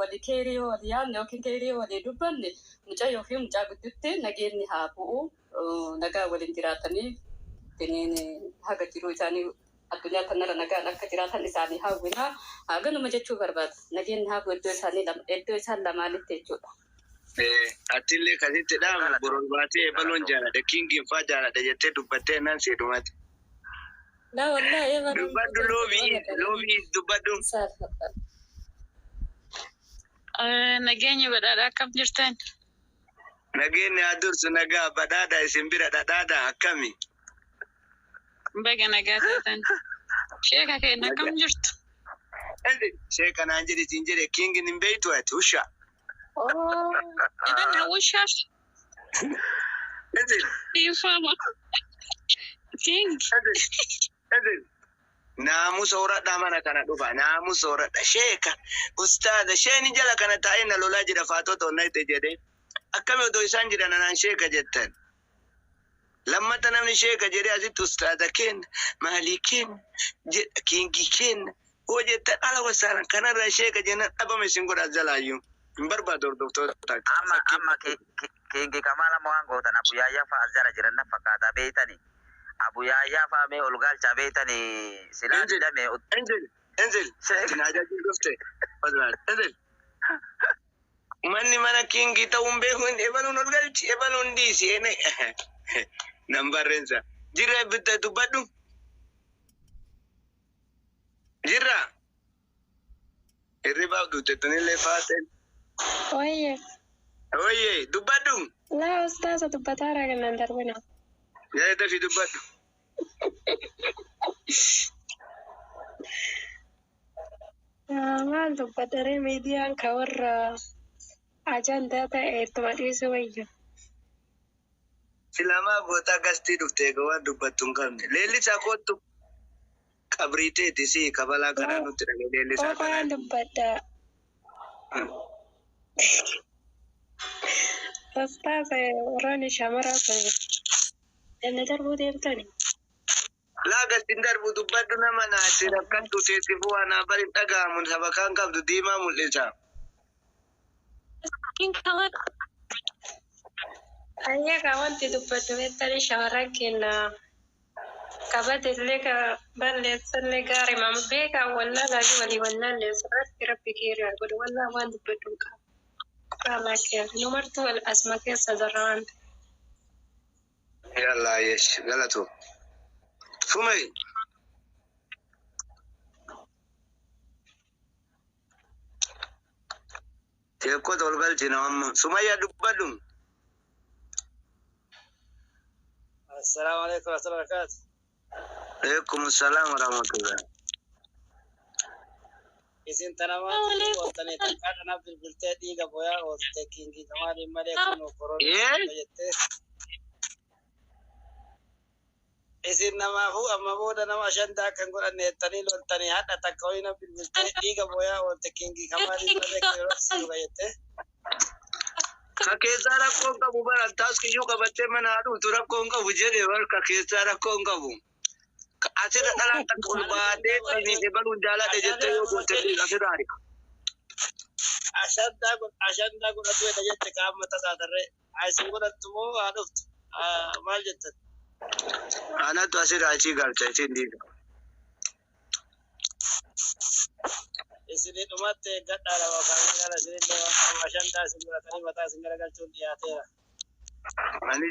walii keerii yoo walii yaadne yookiin keerii yoo walii dubbanne, mucayyoo fi mucaa gidduutti nageenyi haa bu'u. Nagaa waliin jiraatanii ittiin haga jiruu isaanii addunyaa kanarra nagaan akka jiraatan isaanii hawwina. Haganuma jechuu barbaada. Nageenyi haa bu'u iddoo isaanii iddoo isaan lamaanitti jechuudha. Atillee kasitti dhaabne borol baatee ebaluun jaaladha, kingiin faa jaaladha jettee dubbattee naan see dhumate. Laa wallahi ebaluun Dubbadhu loobii loobii dubbadhu. Saalfadha. Nageenya badhaadhaa, akkam jirtan? Nageenyi haa dursu, nagaa badhaadha, isin bira dhadhaadha, akkami? Baga nagaa taatan. Sheeka keenya, akkam jirtu? Sheeka naan jedhe siin jedhe, kingin hin beeytu ati usha. Idan hawwishaaf dhiifama. King. Naamusa horadhaa, mana kana dhufa naamusa horadha. Sheeka, ustaaza, sheeni jala kana taa'ee na lolaa jira, faatota onnaa itti jedhe, akkami odoo isaan jiran anaan sheeka jettan? Lammata namni sheeka jedhee asitti ustaaza kenna, maalii kenna jedha, kingii kenna. Hoo jettan ala wasaalan kanarra sheeka jennaan dhabame isin godha jalaayyuu. Hin barbaadu hordoftoota takka. Amma Kingi Kamaal amma waan gootan Abu Yaayyaa fa'a as jala jiran na fakkaata beeytani. Abu Yaayyaa fa'a mee ol galchaa beeytani silaa Injil, didame. Injil, Injil. Ati dhufte. Injil. Manni mana Kingii ta'uun beeku hin ebaluun ol galchi ebaluun dhiisi ene. Nan barreensa. Jirra bitta dubbadhu. Jirra. Hirribaaf duute tunillee faateen. Oye, Oye dubbadhu. laa ustaaza dubbataa raagannan darbina. Yaada dafii dubbadhu. Maal dubbadharee miidiyaan ka warra ajandaa ta'e ittuma dhiisuu wayya. Silamaa gootaa gastii dhufte egaa waan dubbattu hin qabne. Leellisaa kootu qabrii teeti si kabalaa karaa nutti dhagee leellisaa kanaa. Qofaan dubbadha. Ustaaza warroonni shamaraa kun janna darbuu deemtani. Laa gastiin darbu dubbadhu nama naatti rakkattu teessifuu waan bari dhaga'amu saba kan qabdu diimaa mul'isa. Ayyaa ka wanti dubbadhu beektani shamarran keenya kabajallee ka balleessallee gaarii maama beekaa wallaalaa fi walii wallaallee sirratti rabbi keerii haa godhu wallaa waan dubbadhu hin qabu. Qaalaa kee nu martuu wal asuma keessa jirra waan ta'eef. Yallaa yesh galatu. Fume. Sheekota ol galchina amma. Sumayyaa dubbadhu. Assalamu alaikum warahmatullahi wabarakatuh. Alaikum salaam wa rahmatullah. Isin tanamaatti ooltanii takkaa kanaaf bilbiltee dhiiga booyaa oolte Kingii Kamaaliin malee kunoo koronaa jettee. Isin namaafuu amma booda nama shantaa kan godhanne jettanii loltanii hadha takka wayina bilbiltee dhiiga booyaa oolte Kingii Kamaaliin malee koronaa jettee. Ka keessaa rakkoo hin qabu bara taaskiyyuu qabattee mana haadhuutu rakkoo hin qabu jedhe bar ka keessaa rakkoo hin qabu. Asirra dhalaan takka ol baatee xiniite baluun jaaladhe jettee yoo goote asirra harika. Ashandaa godhatu jedha jette qaama tasaatarree. Isin godhattu moo haa dhuftu? Maal jettan? Anatu asirra achii galcha isin dhiiga. Isinii dhumatti eeggadhaa lama kaamilaa isinillee waan ashandaa isin godhatanii mataa isin garagalchuun dhiyaateera. Ani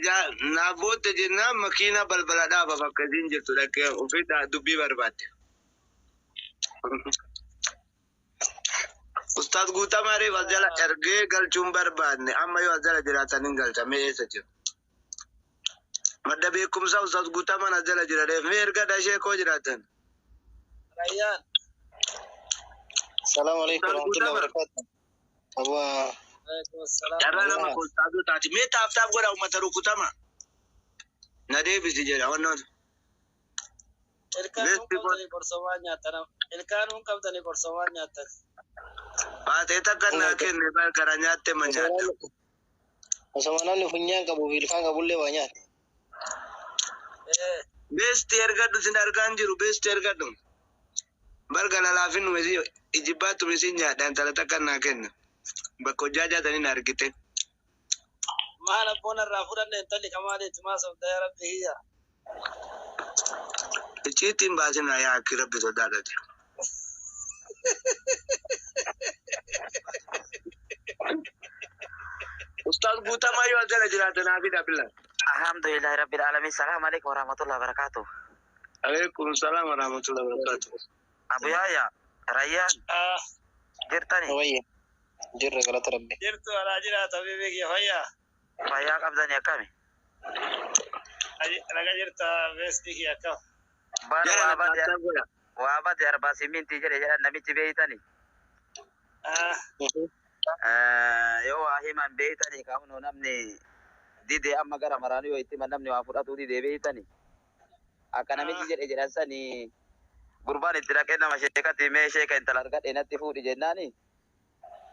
naa bootte jennaan makiinaa balbala dhaaba bakka isin jirtu dhaqee ofii dubbii barbaadde. Ustaaz Guutamaa reef as jala ergee galchuun barbaadne amma yoo as jala jiraatan hin galcha mee eessa jiru? Madda beekumsaa Ustaaz Guutamaan as jala jira reef mee erga dashee koo jiraatan. Rayyaan. Assalamu alaikum warahmatullahi wabarakatuh. Abu Carraa nama ustaazoo taati mee taaf taaf godha uummata rukutama. Na deebisi jedha wannoon. Ilkaan hun qabdanii qorsomaan nyaatan. Ilkaan hun qabdanii qorsomaan nyaatan. Baatee takka naa kenne gara nyaatte ma nyaata. Osoma namni funyaan qabuu fi ilkaan qabullee waa nyaata. Beesti ergadhu sin argaan jiru beesti ergadhu. Barga lalaafin numesi ijibbaattu misi nyaadha intala takka naa kenna. Bakka hojjaa jaatanii na argite. Maal abboon irraa fudhanne intalli kamaaliiti maa sobda yaa rabbi kiyya. Icciitiin baasinaa yaa akki rabbi sodaadhati. Ustaaz Guutamaa yoo as jala jiraate naa fida bila. Alhamdulillahi rabbil alamin. Salaam alaikum warahmatullahi wabarakatuh. Alaikum salaam wa rahmatullahi wa barakatuh. Abu Yahya, Rayyaan. Jirtani? Wayya. Jirra galata rabbi. Jirtu alaa jiraata bibi kiyya fayyaa. Fayyaa qabdani akkami? Naga jirta beesti kiyya akkam. Bara waa bade arbaa simintii jedhe jedhan namichi beeytani. Yoo waa himan beeytani kaa'uun namni dide amma gara maraanii yoo itti himan namni waa fudhatuu dide beeytani. Akka namichi jedhe jedhan sani gurbaan itti dhaqee nama sheekatti mee sheeka intala argadhe natti fuudhi jennaani.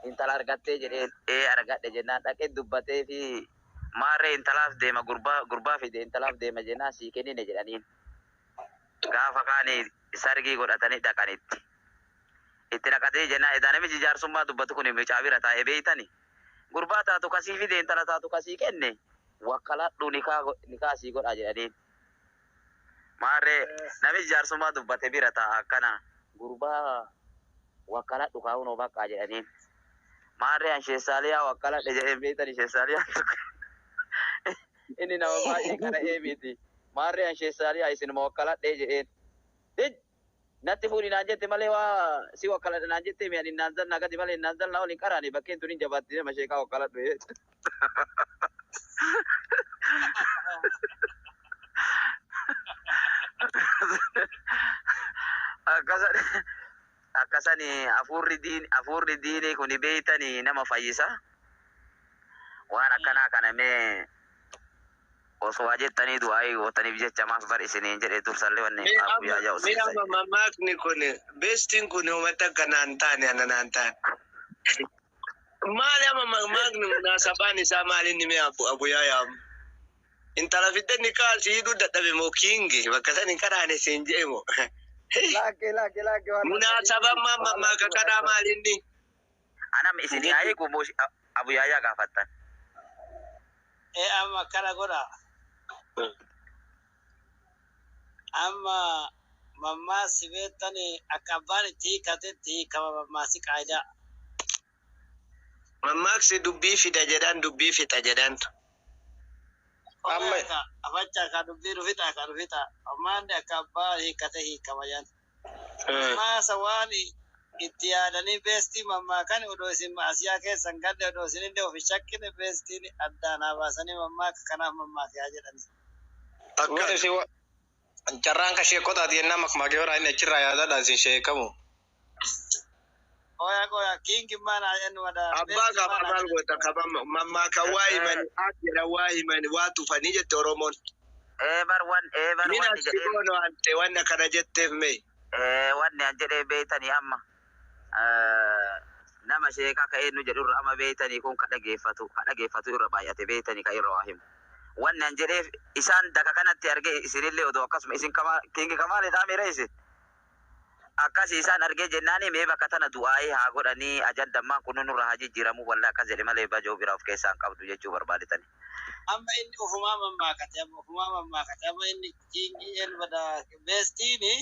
Intala argattee jedhee ee argadhe jennaan dhaqee dubbatee fi maarree intalaaf deema gurbaa gurbaa fide intalaaf deema jennaan sii kennine jedhaniin. Gaafa kaani sargii godhatanii dhaqanitti. Itti naqatee jennaan edaa namichi jaarsummaa dubbatu kun mucaa bira taa'ee beeytani. Gurbaa taatu kasii fide intala taatu kasii kenne wakkaladhu nikaa sii godhaa jedhaniin. Maarree namichi jaarsummaa dubbate bira taa'a akkana gurbaa wakkaladhu kaa'uun baqqaa jedhaniin. Maarree an sheessaaliyaa wakkaladhe jedheen beeytani sheessaaliyaa tokko. Inni nama baay'ee qara'ee miti. Maarree an sheessaaliyaa isinuma wakkaladhe jedheen. Dij! Natti fuudhi naan jette malee waa si wakkaladha naan jette mi ani naan zalnaa gadi malee naan zalnaa waliin qaraani bakkeen tun hin jabaatti nama sheekaa wakkaladhu jedhe. Akkasani afuurri diinii kun beeytanii nama fayyisa. Waan akkanaa kana mee osoo waa jettanii du'aayii gootaniif jecha maaf bar isiniin jedhe dursallee wanni Mee guyyaa amma yaa'u mee seensa. amma mammaakni kun beestiin kun uummata akka naan taane ana naan taane. Maali amma mammaakni munaasabaan isaa maali inni mee abu yaa yaamu? Intala fidde ni kaasi hidhuu dadhabe moo kiingi bakka san hin karaane siin jee moo? Lakke lakke lakke waan Munaasabaan maa mammaaka kanaa maali inni? Anam isin yaa'ee gumoo abu yaayaa gaafattan. Ee amma akkana godha. Amma mammaasi beektani akka abbaan itti hiikatetti hiikama mammaasi qaayidaa. Mammaaksi dubbii fida jedhan dubbii fixa jedhan. Amma afacha ka dubbii nu fixa ka nu fixa. Ammaanni akka abbaa hiikate hiikama jedhan. Mammaasa waan itti yaadanii beestii mammaakan odoo isin maasiyaa keessan galle odoo isin illee of hin shakkine beestiin addaan haa baasanii mammaaka kanaaf mammaakaa jedhani. Akka isin carraan ka sheekotaati jennaan makmaakee horaa inni achirraa yaadadha isin sheekamu. Qoya qoya kingi maana jennu mada Abbaa beestiin qaba maana maal jedhu. goota qaba mammaaka waa himani as jedhan waa himani waa tufanii jette Oromoon. Ee bar wan ee bar Min wanni asii jedhee goono ante wanna kana jetteef mee. ee wanni an jedhee beeytanii amma nama sheekaa ka eenyu jedhurra amma beeytanii kun ka dhageeffatu irra baay'ate beeytanii ka irra waa himu. Wanni an jedheef isaan daka kanatti arge isinillee odoo akkasuma isin kingi kamaalidhaa miira isin. Akkas isaan argee jennaani mee bakka tana du'aayii haa godhanii ajandammaan kun nurra haa jijjiiramuu walla akkas jedhe malee bajoo biraa of keessaa hin qabdu jechuu barbaadetani. Amma inni ofumaa mammaakate amma ofumaa mammaakate amma inni kingi een bada beestiini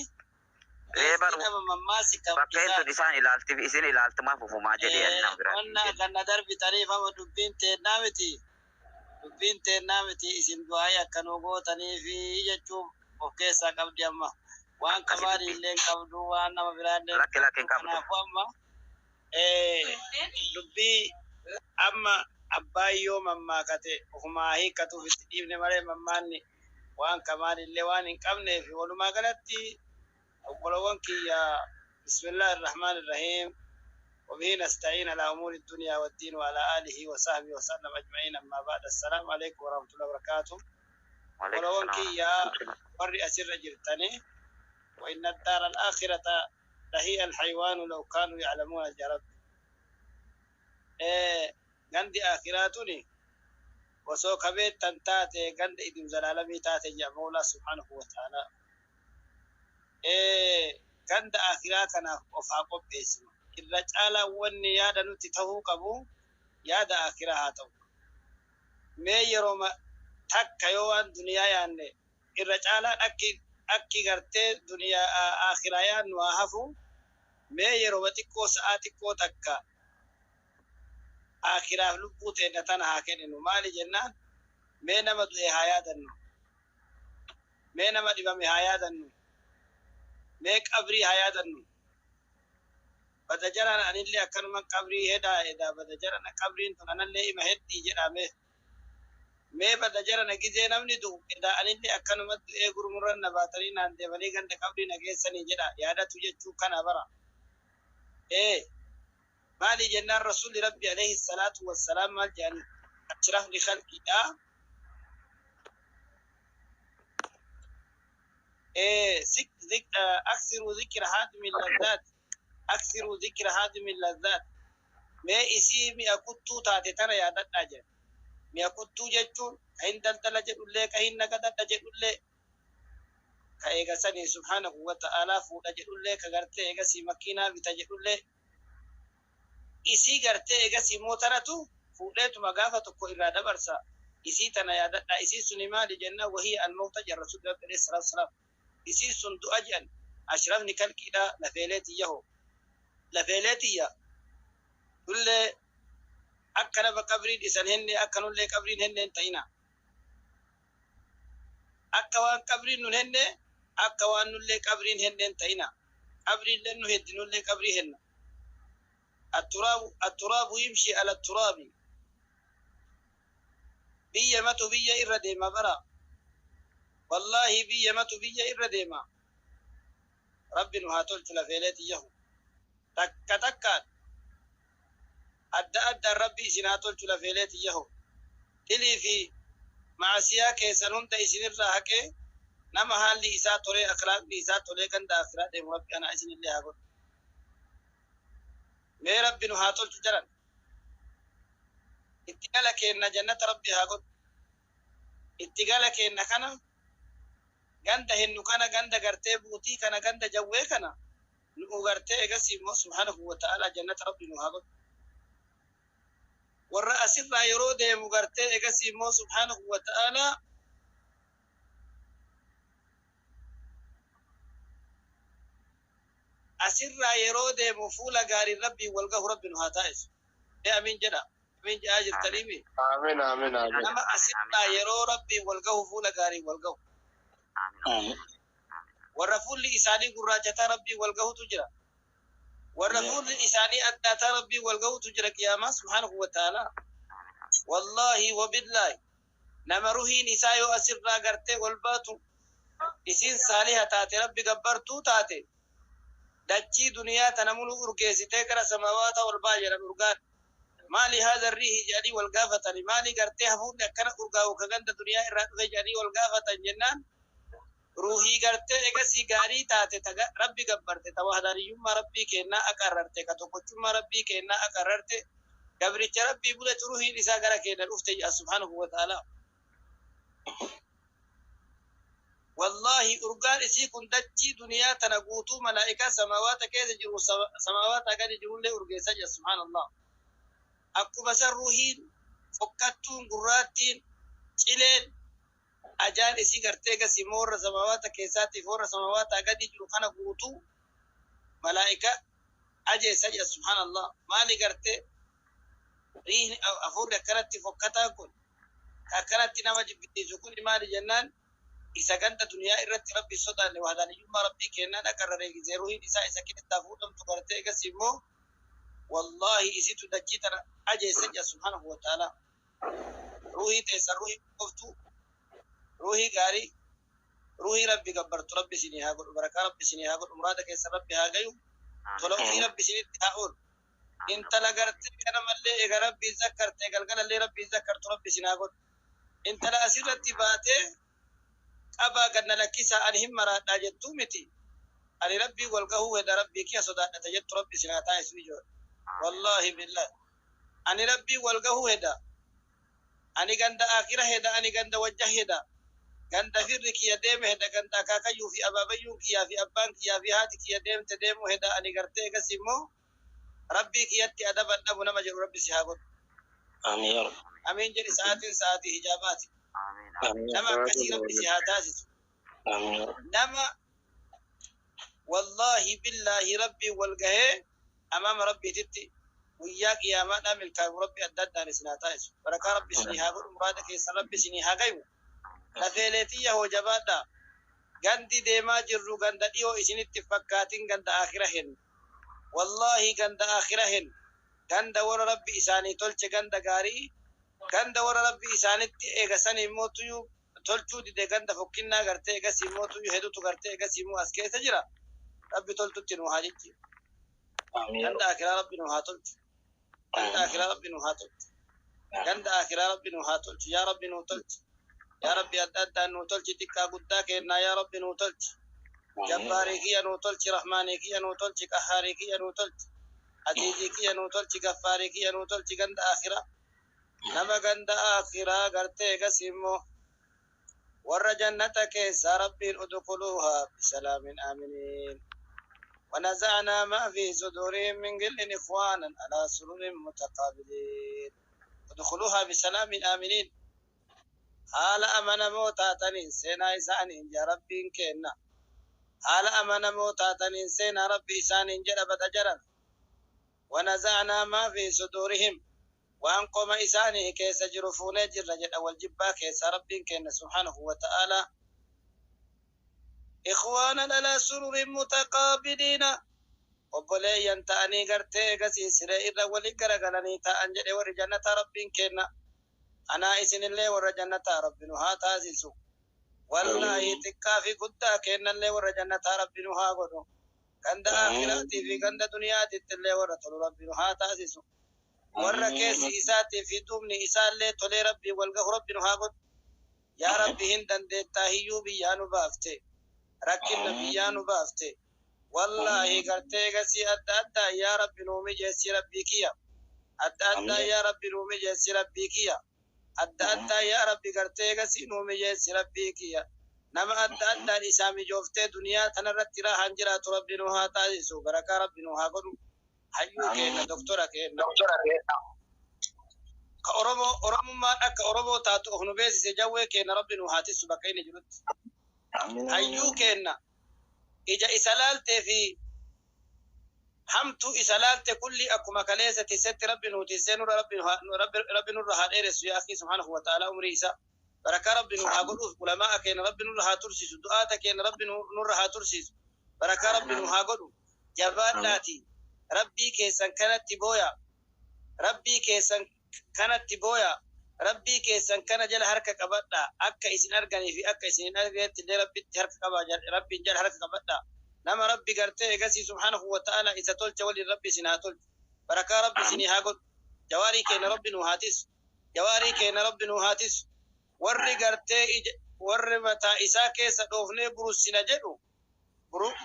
Ee baru beestiin amma mammaasi kam bakkeen isaa tun isaan ilaalti isin ilaaltumaaf ofumaa jedhe ani nama biraa qonna ganna darbitaniif amma dubbiin teennaa miti dubbiin teennaa miti isin du'aayii akka nu gootaniifi jechuun of keessaa qabdi amma waan akkasi kamaali dubbii illee hin qabdu waan nama biraa illee hin lakke lakke qabdu hin qabdu. kanaafuu amma dubbii amma abbaan yoo mammaakate ofumaa hiikkatuuf itti dhiifne malee mammaanni waan kamaali illee waan hin qabneef walumaa galatti obbolowwan kiyya bismillaahi irrahmaan irrahiim وبه نستعين على أمور الدنيا والدين وعلى آله وصحبه وسلم أجمعين أما بعد السلام عليكم ورحمة الله وبركاته. Waalaikum ولو salaam كي ور أسر جرتني وإن الدار الآخرة لهي الحيوان لو كانوا يعلمون جرب. إيه غندي آخراتني وسو كبيت تنتاتي غند إدم زلالمي تاتي يا مولا سبحانه وتعالى. إيه غند آخراتنا وفاقب باسم irra caalaa wanni yaada nuti ta'uu qabu yaada akiraa haa ta'u. Mee yeroo takka yoo waan duniyaa yaanne irra caalaa akki gartee duniyaa akiraa yaannu haa hafu mee yeroo xiqqoo sa'aa xiqqoo takka akiraaf lubbuu teenna tana haa kenninu. Maali jennaan mee nama du'e haa yaadannu. Mee nama dhibame haa yaadannu. Mee qabrii haa yaadannu. Bada jaran anillee akkanuma qabrii hedaa hedaa bada jaran qabriin tun anallee ima heddii jedhame. Mee bada jarana gizee namni du'u edaa anillee akkanuma du'ee gurmurran na baatanii naan deemanii ganda qabrii na geessanii jedha yaadatu jechuu kana bara. Ee maali jennaan rasuulli rabbi alayhi salaatu wassalaam maal jedhan ashrafni khalqiidha. Ee aksiru zikra haadimi laddaat aksiru zikra haadimi laddaat mee isii mi'a kuttuu taate tana yaadadhaa jedha. Mi'a kuttuu jechuun ka hin daldala jedhullee ka hin nagadadha jedhullee Ka eega sanii subhaanahu wa ta'aalaa fuudha jedhullee, ka gartee eegasii makiinaa bita jedhullee, isii gartee eegasii immoo tanatu fuudheetuma gaafa tokko irraa dabarsa. Isii tana yaadadha. Isii suni maali jenna? Wahiya almawta jedhan Rasuulli Rabbi alayhi salaatu wasalaam. Isii sun du'a jedhan. Ashrafni kalqiidha lafeelee tiyya hoo. Lafeelee tiyya nullee akka nama qabriin isan henne, akka nullee qabriin henne hin ta'ina. Akka waan qabriin nun henne, akka waan nullee qabriin henne hin ta'ina. Qabriillee nu heddi, nullee qabrii henna. Atturaabu atturaabu yimshi ala turaabi. Biyya matu biyya irra deema bara. Wallaahi biyya matu biyya irra deema. Rabbi nu haa tolchu lafeelee tiyyahu. Takka takkaan adda addaan Rabbi isin haa tolchu lafeelee tiyyahu. Dilii fi ma'asiyaa keessan hunda isinirraa haqee nama haalli isaa tolee, akhlaaqni isaa tolee ganda aakhiraa deemu Rabbi anaa isinillee haa godhu. Mee Rabbi nu haa tolchu jaran. Itti gala keenna jannata Rabbi haa godhu. Itti gala keenna kana, ganda hennu kana, ganda gartee buutii kana, ganda jawwee kana nu'u gartee egasii immoo subhaanahu wa ta'aalaa jannata Rabbi nu haa godhu. Warra asirraa yeroo deemu gartee egasii immoo subhaanahu wa ta'aalaa asirraa yeroo deemu fuula gaariin Rabbiin wal gahu Rabbi nu haa taasisu. Mee amiin jedha. Amiin jedhaa jirtaniimi. Amiin amiin amiin. Nama asirraa yeroo Rabbiin wal gahu fuula gaariin wal gahu. Warra fuulli isaanii gurraachataa Rabbiin wal gahutu jira. Warra fuulli isaanii addaataa Rabbiin wal gahutu jira qiyaamaa subhaanahu wa ta'aalaa. Wallaahi wabillaahi nama ruhiin isaa yoo asirraa gartee ol baatu isiin saaliha taate, Rabbi gabbartuu taate, dachii duniyaa tana mulu urgeessitee gara samaawaata ol ba'a jedhan urgaan. Maali haadha riihi jedhanii wal gaafatani. Maali gartee hafuurri akkana urgaa'u ka ganda duniyaa irraa dhufe jedhanii wal gaafatan jennaan, ruuhii gartee egasii gaarii taate, ta Rabbi gabbarte, ta wahdaaniyyummaa Rabbii keennaa aqarrarte, ka tokkochummaa Rabbii keennaa aqarrarte, gabricha Rabbii buletu ruhiin isaa gara keenna dhufte jedha subhaanahu wa ta'aalaa. Wallaahi urgaan isii kun dachii duniyaa tana guutuu malaa'ikaa samaawaata keessa jiru samaawaataa gadi jirullee urgeessa jedha subhaanallah. Akkuma san ruuhiin fokkattuun gurraattiin cileen ajaan isii gartee gasi warra samaawaata keessaatiif warra samawaataa gadi jiru kana guutuu malaa'ika ajeessa jedha subhaanallah. Maali gartee riihni hafuurri akkanatti fokkataan kun akkanatti nama jibbisiisu kun maali jennaan, isa ganda duniyaa irratti Rabbi sodaanne, wahdaaniyyummaa Rabbii kennaan aqarraree gisee ruhiin isaa isa keessaa fuudhamtu gartee egas immoo wallaahi isitu dachii tana ajeessa jedha subhaanahu wa ta'aalaa. Ruhii teessan ruhii qoftu, ruhii gaarii, ruhii Rabbi gabbartu Rabbi isinii haa godhu. Barakaa Rabbi isinii haa godhu. Muraada keessan Rabbi haa gayu. Tola ofii Rabbi isinitti haa oolu. Intala gartee ganamallee eega Rabbiin zakkartee galgalallee Rabbiin zakkartu Rabbi isin haa godhu. Intala asirratti baatee qabaa ganna lakkisaa ani hin maraadhaa jettuu miti. Ani Rabbii wal gahuu hedha, Rabbii kiya sodaadhata jettu Rabbi isin haa taasisu ijoodha. Wallaahi billahi. Ani Rabbii wal gahuu hedha. Ani ganda akira heda, ani ganda wajja heda. Ganda firri kiyya deeme heda, ganda akaakayyuu fi abaabayyuun kiyyaa fi abbaan kiyyaa fi haati kiyya deemte deemuu heda. Ani gartee egas immoo Rabbii kiyyatti adaban dhabu nama jedhu Rabbi si haa godhu. Amiin yaa Rabbi. Amiin jedhi, sa'aatiin sa'aatii hijaabaati. Amiin. Nama akkasii Rabbi si haa taasisu. Amiin yaa Rabbi. Nama wallaahi billaahi Rabbiin wal gahee amaama Rabbiititti guyyaa qiyaamaadhaa milkaa'u Rabbi adda addaan isin haa taasisu. Barakaa Rabbi isinii haa godhu. Muraada keessan Rabbi isinii haa gayu. Lafeelee tiyya hoo jabaadhaa. Gandi deemaa jirru ganda dhiyoo isinitti fakkaatin, ganda aakhira hen. Wallaahi ganda aakhira hen. Ganda warra Rabbi isaanii tolche, ganda gaarii, ganda warra Rabbi isaanitti eega sanii immoo tuyuu tolchuu dide, ganda fokkinnaa gartee egasii immoo tuyuu hedutu gartee egasii immoo as keessa jira. Rabbi toltutti nu haa jijjiiru. Ganda akhiraa Rabbi nu haa tolchu. Ganda akhiraa Rabbi nu haa tolchu. Ganda akhiraa Rabbi nu haa tolchu. Yaa Rabbi nu tolchi. Yaa Rabbi adda addaan nu tolchi, xiqqaa guddaa kennaa yaa Rabbi nu tolchi. Jabbaarii kiyya nu tolchi, Rahmaanii kiyya nu tolchi, Qahhaarii kiyya nu tolchi. Aziizii kiyya nu tolchi, Gaffaarii kiyya nu tolchi ganda akhiraa. Nama ganda akhiraa gartee egas immoo Warra jannata keessaa Rabbiin udkhuluuhaa bisalaamin aaminiin. Wanaza'naa maa fi suduurihim min gillin ikhwaanan alaa sururin mutaqaabiliin. Udkhuluuhaa bisalaamin aaminiin. Haala amanamoo taataniin seenaa isaaniin jaa Rabbiin keenna. Haala amanamoo taataniin seenaa Rabbi isaaniin jedha bada jaran. Wanaza'naa maa fi suduurihim. Waan qoma isaanii keessa jiru fuunee jirra jedha wal jibbaa keessaa Rabbiin keenna subhaanahu wa ta'aalaa. Ikhwaanan alaa sururin mutaqaabiliina. Obboleeyyan ta'anii gartee eegasii siree irra wali garagalanii taa'an jedhe warri jannataa Rabbiin keenna. Anaa isinillee warra jannataa Rabbi nu haa taasisu. Wallaahi xiqqaa fi guddaa keennallee warra jannataa Rabbi nu haa godhu. Ganda aakhiraatii fi ganda duniyaatittillee warra tolu Rabbi nu haa taasisu. Warra keessi isaatii fi duubni isaallee tolee Rabbiin wal gahu Rabbi nu haa godhu. Yaa Rabbi hin dandeettaa hiyyuu biyyaa nu baafte. Rakkinna biyyaa nu baafte. Wallaahi gartee eegasii adda addaa yaa Rabbi nuu mijeessi Rabbii kiyya. Adda addaa yaa Rabbi nuu mijeessi Rabbii kiyya. Adda addaa yaa Rabbi gartee eegasii nuu mijeessi Rabbii kiyya. Nama adda addaan isaa mijooftee duniyaa tanarratti raahaan jiraatu Rabbi nu haa taasisu. Barakaa Rabbi nu haa godhu. Hayyuu keenna doktora keenna. Ka Oromoo Oromummaan akka Oromoo taatu of nu beeksise jawwee keenna Rabbi nu haa tissu bakka inni jirutti. Hayyuu keenna ija isa laaltee fi hamtuu isa laalte kulli akkuma kaleessa tissetti Rabbi nuu tissee nurra Rabbi nu haa Rabbi nurra haa dheeressu yaa akii subhaanahu wa ta'ala umrii isaa. Barakaa Rabbi nu haa godhuuf ulamaa'a keenya Rabbi nurra haa tursiisu du'aata keenya Rabbi nurra haa tursiisu barakaa Rabbi nu haa godhu jabaadhaati Rabbii keessan kanatti booya Rabbii keessan kanatti booya Rabbii keessan kana jala harka qabadha akka isin arganii fi akka isin hin arginetti illee Rabbitti harka qaba Rabbiin jala harka qabadha nama Rabbi gartee eegasii subhaanahu wa ta'ala isa tolche waliin Rabbi isin haa tolchu barakaa Rabbi isinii haa godhu jawaarii keenya Rabbi nu haa tisu jawaarii keenya Rabbi nu haa tisu warri gartee ija warri mataa isaa keessa dhoofnee burussina jedhu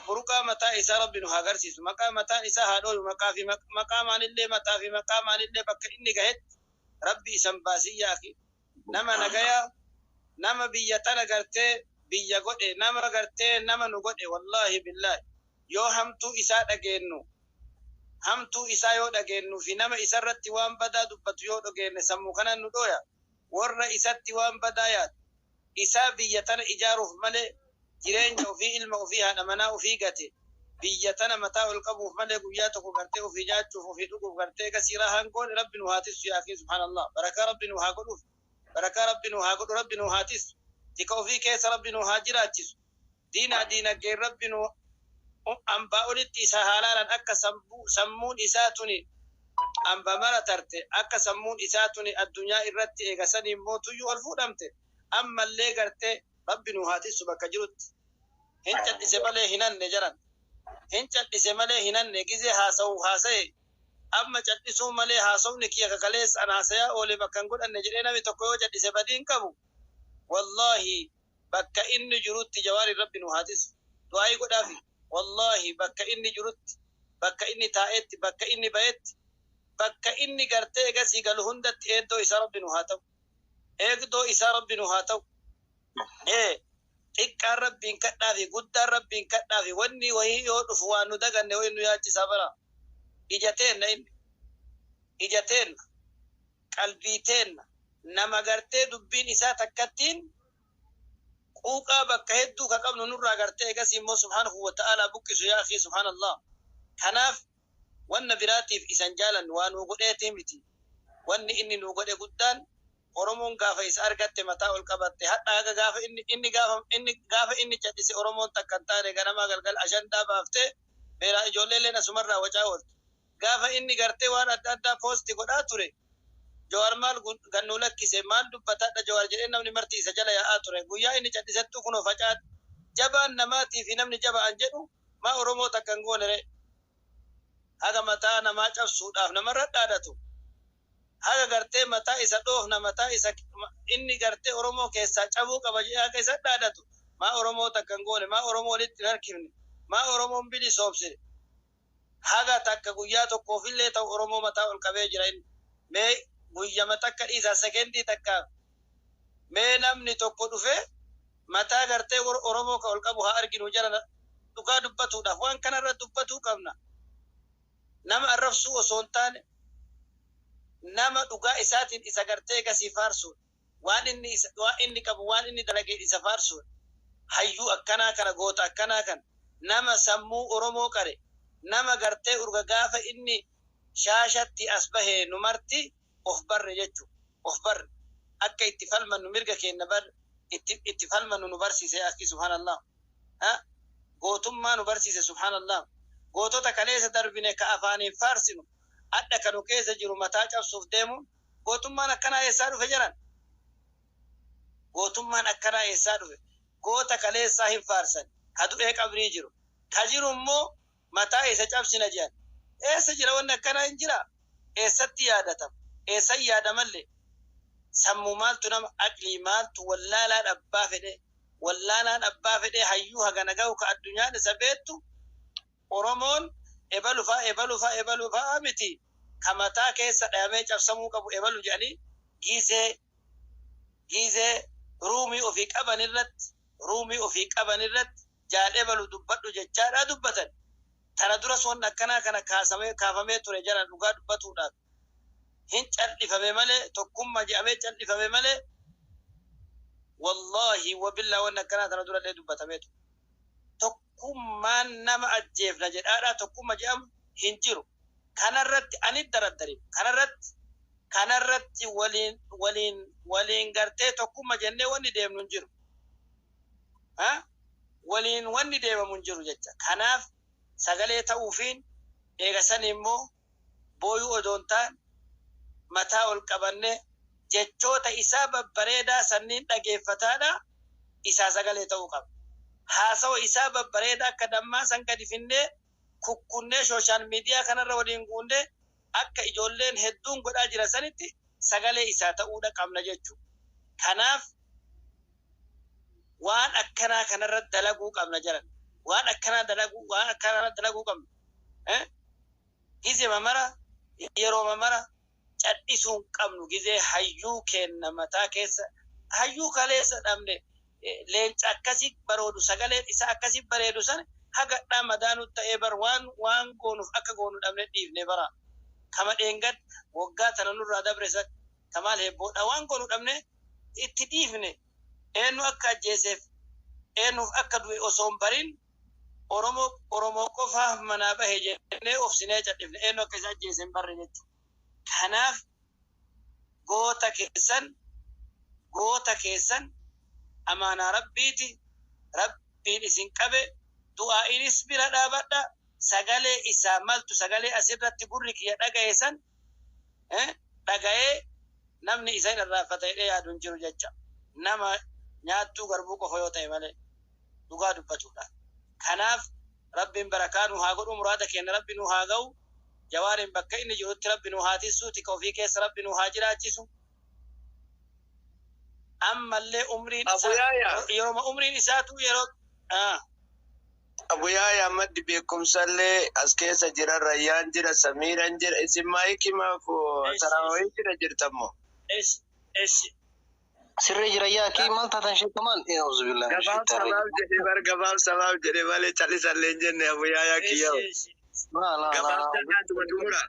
buruqaa mataa isaa Rabbi nu haa garsiisu. Maqaa mataan isaa haa dhooyu maqaa fi maqaa maanillee mataa fi maqaa maanillee bakka inni gahetti Rabbi isan baasin yaa akhi. Nama nagayaa nama biyya tana gartee biyya godhe nama gartee nama nu godhe wallaahi billaahi yoo hamtuu isaa dhageennu hamtuu isaa yoo dhageennu fi nama isarratti waan badaa dubbatu yoo dhageenne sammuu kanaan nu dhooya. Worra isatti waan badaa yaadu isaa biyya tana ijaaruuf malee jireenya ofii ilma ofii haadha manaa ofii gate biyya tana mataa ol qabuuf malee guyyaa tokko gartee ofii nyaachuuf ofii dhuguuf gartee egasii raahaan goone Rabbi nu haa tissu yaa akii subhaanallah barakaa Rabbi nu haa godhuuf barakaa Rabbi nu haa godhu Rabbi nu haa tissu tika ofii keessa Rabbi nu haa jiraachisu diinaa diinaggeen Rabbi nu ambaa olitti isa haa laalan akka sammuun isaa tuni amba mara tarte akka sammuun isaa tuni addunyaa irratti eega saniin mootuyyuu ol fuudhamte ammallee gartee Rabbi nu haa tissu bakka jirutti. Hin cadhise malee hin hanne jaran. Hin cadhise malee hin hanne gizee haasawu haasaye amma cadhisuu malee haasawni kiyya ka kaleessa an haasayaa oole bakka hin godhanne jedhee nami tokko yoo cadhise badii hin qabu. Wallaahi bakka inni jirutti Jawaariin Rabbi nu haa tissu. Du'aa'ii godhaafi. Wallaahi bakka inni jirutti bakka inni taa'etti bakka inni bahetti bakka inni gartee egasii galu hundatti eeddoo isaa Rabbi nu haa ta'u. Eegdoo isaa Rabbi nu haa ta'u. Ee xiqqaan Rabbiin kadhaafi guddaan Rabbiin kadhaafi wanni wahii yoo dhufu waan nu daganne wahii nu yaachisaa bara. Ija teenna inni. Ija teenna. Qalbii teenna. Nama gartee dubbiin isaa takkattiin quuqaa bakka hedduu ka qabnu nurraa gartee egasii immoo subhaanahu wa ta'aalaa buqqisu yaa akhii subhaanallah. Kanaaf wanna biraatiif isan jaalannu waa nuu godheetii miti. Wanni inni nuu godhe guddaan Oromoon gaafa isa argatte mataa ol qabatte hadha haga gaafa inni inni gaafa inni gaafa inni cadhise Oromoon takka hin taane ganamaa galgala ashandaa baaftee beeraa ijoolleelleen asumarraa wacaa oolti. Gaafa inni gartee waan adda addaa poosti godhaa ture Jawaar maal gad nuu lakkise maal dubbata hadha Jawaar jedhee namni marti isa jala yaa'aa ture. Guyyaa inni cadhisettuu kunoo facaa jabaan namaatii fi namni jaba'an jedhu maa Oromoo takka hin goone ree? Haga mataa namaa cabsuudhaaf namarra dhaadatu. Haga gartee mataa isa dhoofna mataa isa inni gartee Oromoo keessaa cabuu qaba jedhee haga isa dhaadatu maa Oromoo takka hin goone maa Oromoo walitti hin harkifne maa Oromoon bilisoomsine haga takka guyyaa tokkoofillee ta'u Oromoo mataa ol qabee jira inni. Mee guyyama takka dhiisaa sekendii takkaaf mee namni tokko dhufee Mataa gartee warra Oromoo ka ol qabu haa arginu jala dhugaa dubbatuudhaaf waan kanarra dubbatuu qabna. Nama arrabsuu osoo hin taane nama dhugaa isaatiin isa gartee gasii faarsuudha. Waan inni isa waan inni qabu waan inni dalageen isa faarsuudha. Hayyuu akkanaa kana goota akkanaa kana nama sammuu Oromoo qare nama gartee urga gaafa inni shaashatti as bahe nu marti of barre jechu of barre akka itti falmannu mirga keenna bar itti itti falmannu nu barsiise akhi subhanallah ha gootummaa nu barsiise subhanallah gootota kaleessa darbine ka afaaniin faarsinu adha ka nu keessa jiru mataa cabsuuf deemuun gootummaan akkanaa eessaa dhufe jaran gootummaan akkanaa eessaa dhufe goota kaleessaa hin faarsan ka du'ee qabrii jiru ka jiru immoo mataa isa cabsina jedhan eessa jira wanni akkanaa hin jira eessatti yaadatama eessan yaadamallee sammuu maaltu nama aqlii maaltu wallaalaan abbaa fedhe wallaalaan abbaa fedhe hayyuu hagana gahu ka addunyaan isa beektu Oromoon ebalu faa ebalu faa ebalu faa miti ka mataa keessa dhayamee cabsamuu qabu ebalu jedhanii giizee giizee ruumii ofii qaban irratti ruumii ofii qaban irratti jaal ebalu dubbadhu jechaadhaa dubbatan. Tana duras wanni akkanaa kana kaasamee kaafamee ture jala dhugaa dubbatuudhaaf hin cal'ifame malee tokkummaa jedhamee cal'ifame malee wallaahi wabillaa wanni akkanaa tana durallee dubbatamee ture. Tokkummaan nama ajjeefna jedhaadhaa tokkummaa jedhamu hin jiru. Kanarratti ani daraddariif kanarratti kanarratti waliin waliin waliin gartee tokkummaa jennee wanni deemnu hin jiru. Ha? Waliin wanni deemamu hin jiru jecha. Kanaaf sagalee ta'uufiin eega sani immoo booyuu odoo hin taane mataa ol qabannee jechoota isaa babbareedaa sanniin dhageeffataadha isaa sagalee ta'uu qaba. Haasawa isaa babbareedaa akka dammaa san gadi finnee kukkunnee social media kanarra waliin guunnee akka ijoolleen hedduun godhaa jira sanitti sagalee isaa ta'uudha qabna jechuudha. Kanaaf waan akkanaa kanarra dalaguu qabna jedhan. Waan akkanaa dalaguu waan akkanaa dalaguu qabna. Gizema mara yeroo mara cadhisuu hin qabnu gizee hayyuu keenna mataa keessa hayyuu kaleessa dhabne leenca akkasii baroodu sagaleen isaa akkasii bareedu sana hagadhaa madaanu ta'ee bar waan waan goonuuf akka goonu dhabne dhiifne bara kama dheengad waggaa tana nurraa dabre san kamaal heebboodha waan goonu dhabne itti dhiifne eenyu akka ajjeeseef eenyuuf akka du'e osoo hin barin Oromoo Oromoo qofaaf manaa bahe jennee obsinee cadhifne eenyu akka isa ajjeese hin barre jechuudha. Kanaaf goota keessan goota keessan amaanaa rabbiiti rabbiin isin qabe du'aa'inis bira dhaabadha sagalee isaa maltu sagalee asirratti gurri kiyya dhagaye san dhagayee namni isa hin irraanfata jedhee yaadu hin jiru jecha nama nyaattuu garbuu qofa yoo ta'e malee dhugaa dubbatuudha. Kanaaf rabbiin barakaa nu haa godhu muraada keenya rabbi nu haa ga'u Jawaariin bakka inni jirutti rabbi nu haa tissu tika ofii keessa rabbi nu haa jiraachisu ammallee umriin Abu isaa Yaaya. yeroo umriin isaatu yeroo Abu Yaaya maddi beekumsallee as keessa jira Rayyaan jira Samiiraan jira isin maayikii maaf taraawayii jira jirtammoo. Eshi eshi. Sirree jira yaa kii maal taatan sheekh maal? Auzubillahi min Gabaaf shaitaan sabaaf jedhee bar gabaaf sabaaf jedhee malee callisallee hin jenne Abu Yaayaa kiyyaa'u. Laa laa Gabaaf laa. salgaatuma xumura.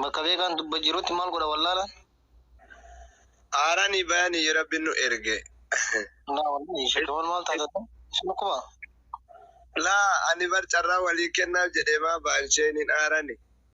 Bakka beekaan dubba jirutti maal godha wallaala? Aaranii bayanii yoo rabbiin nu erge. Laa wallahi sheekh maal taatan? Isin dhukkuba? Laa ani bar carraa walii kennaaf jedhee maa ba'an isheen hin aarani.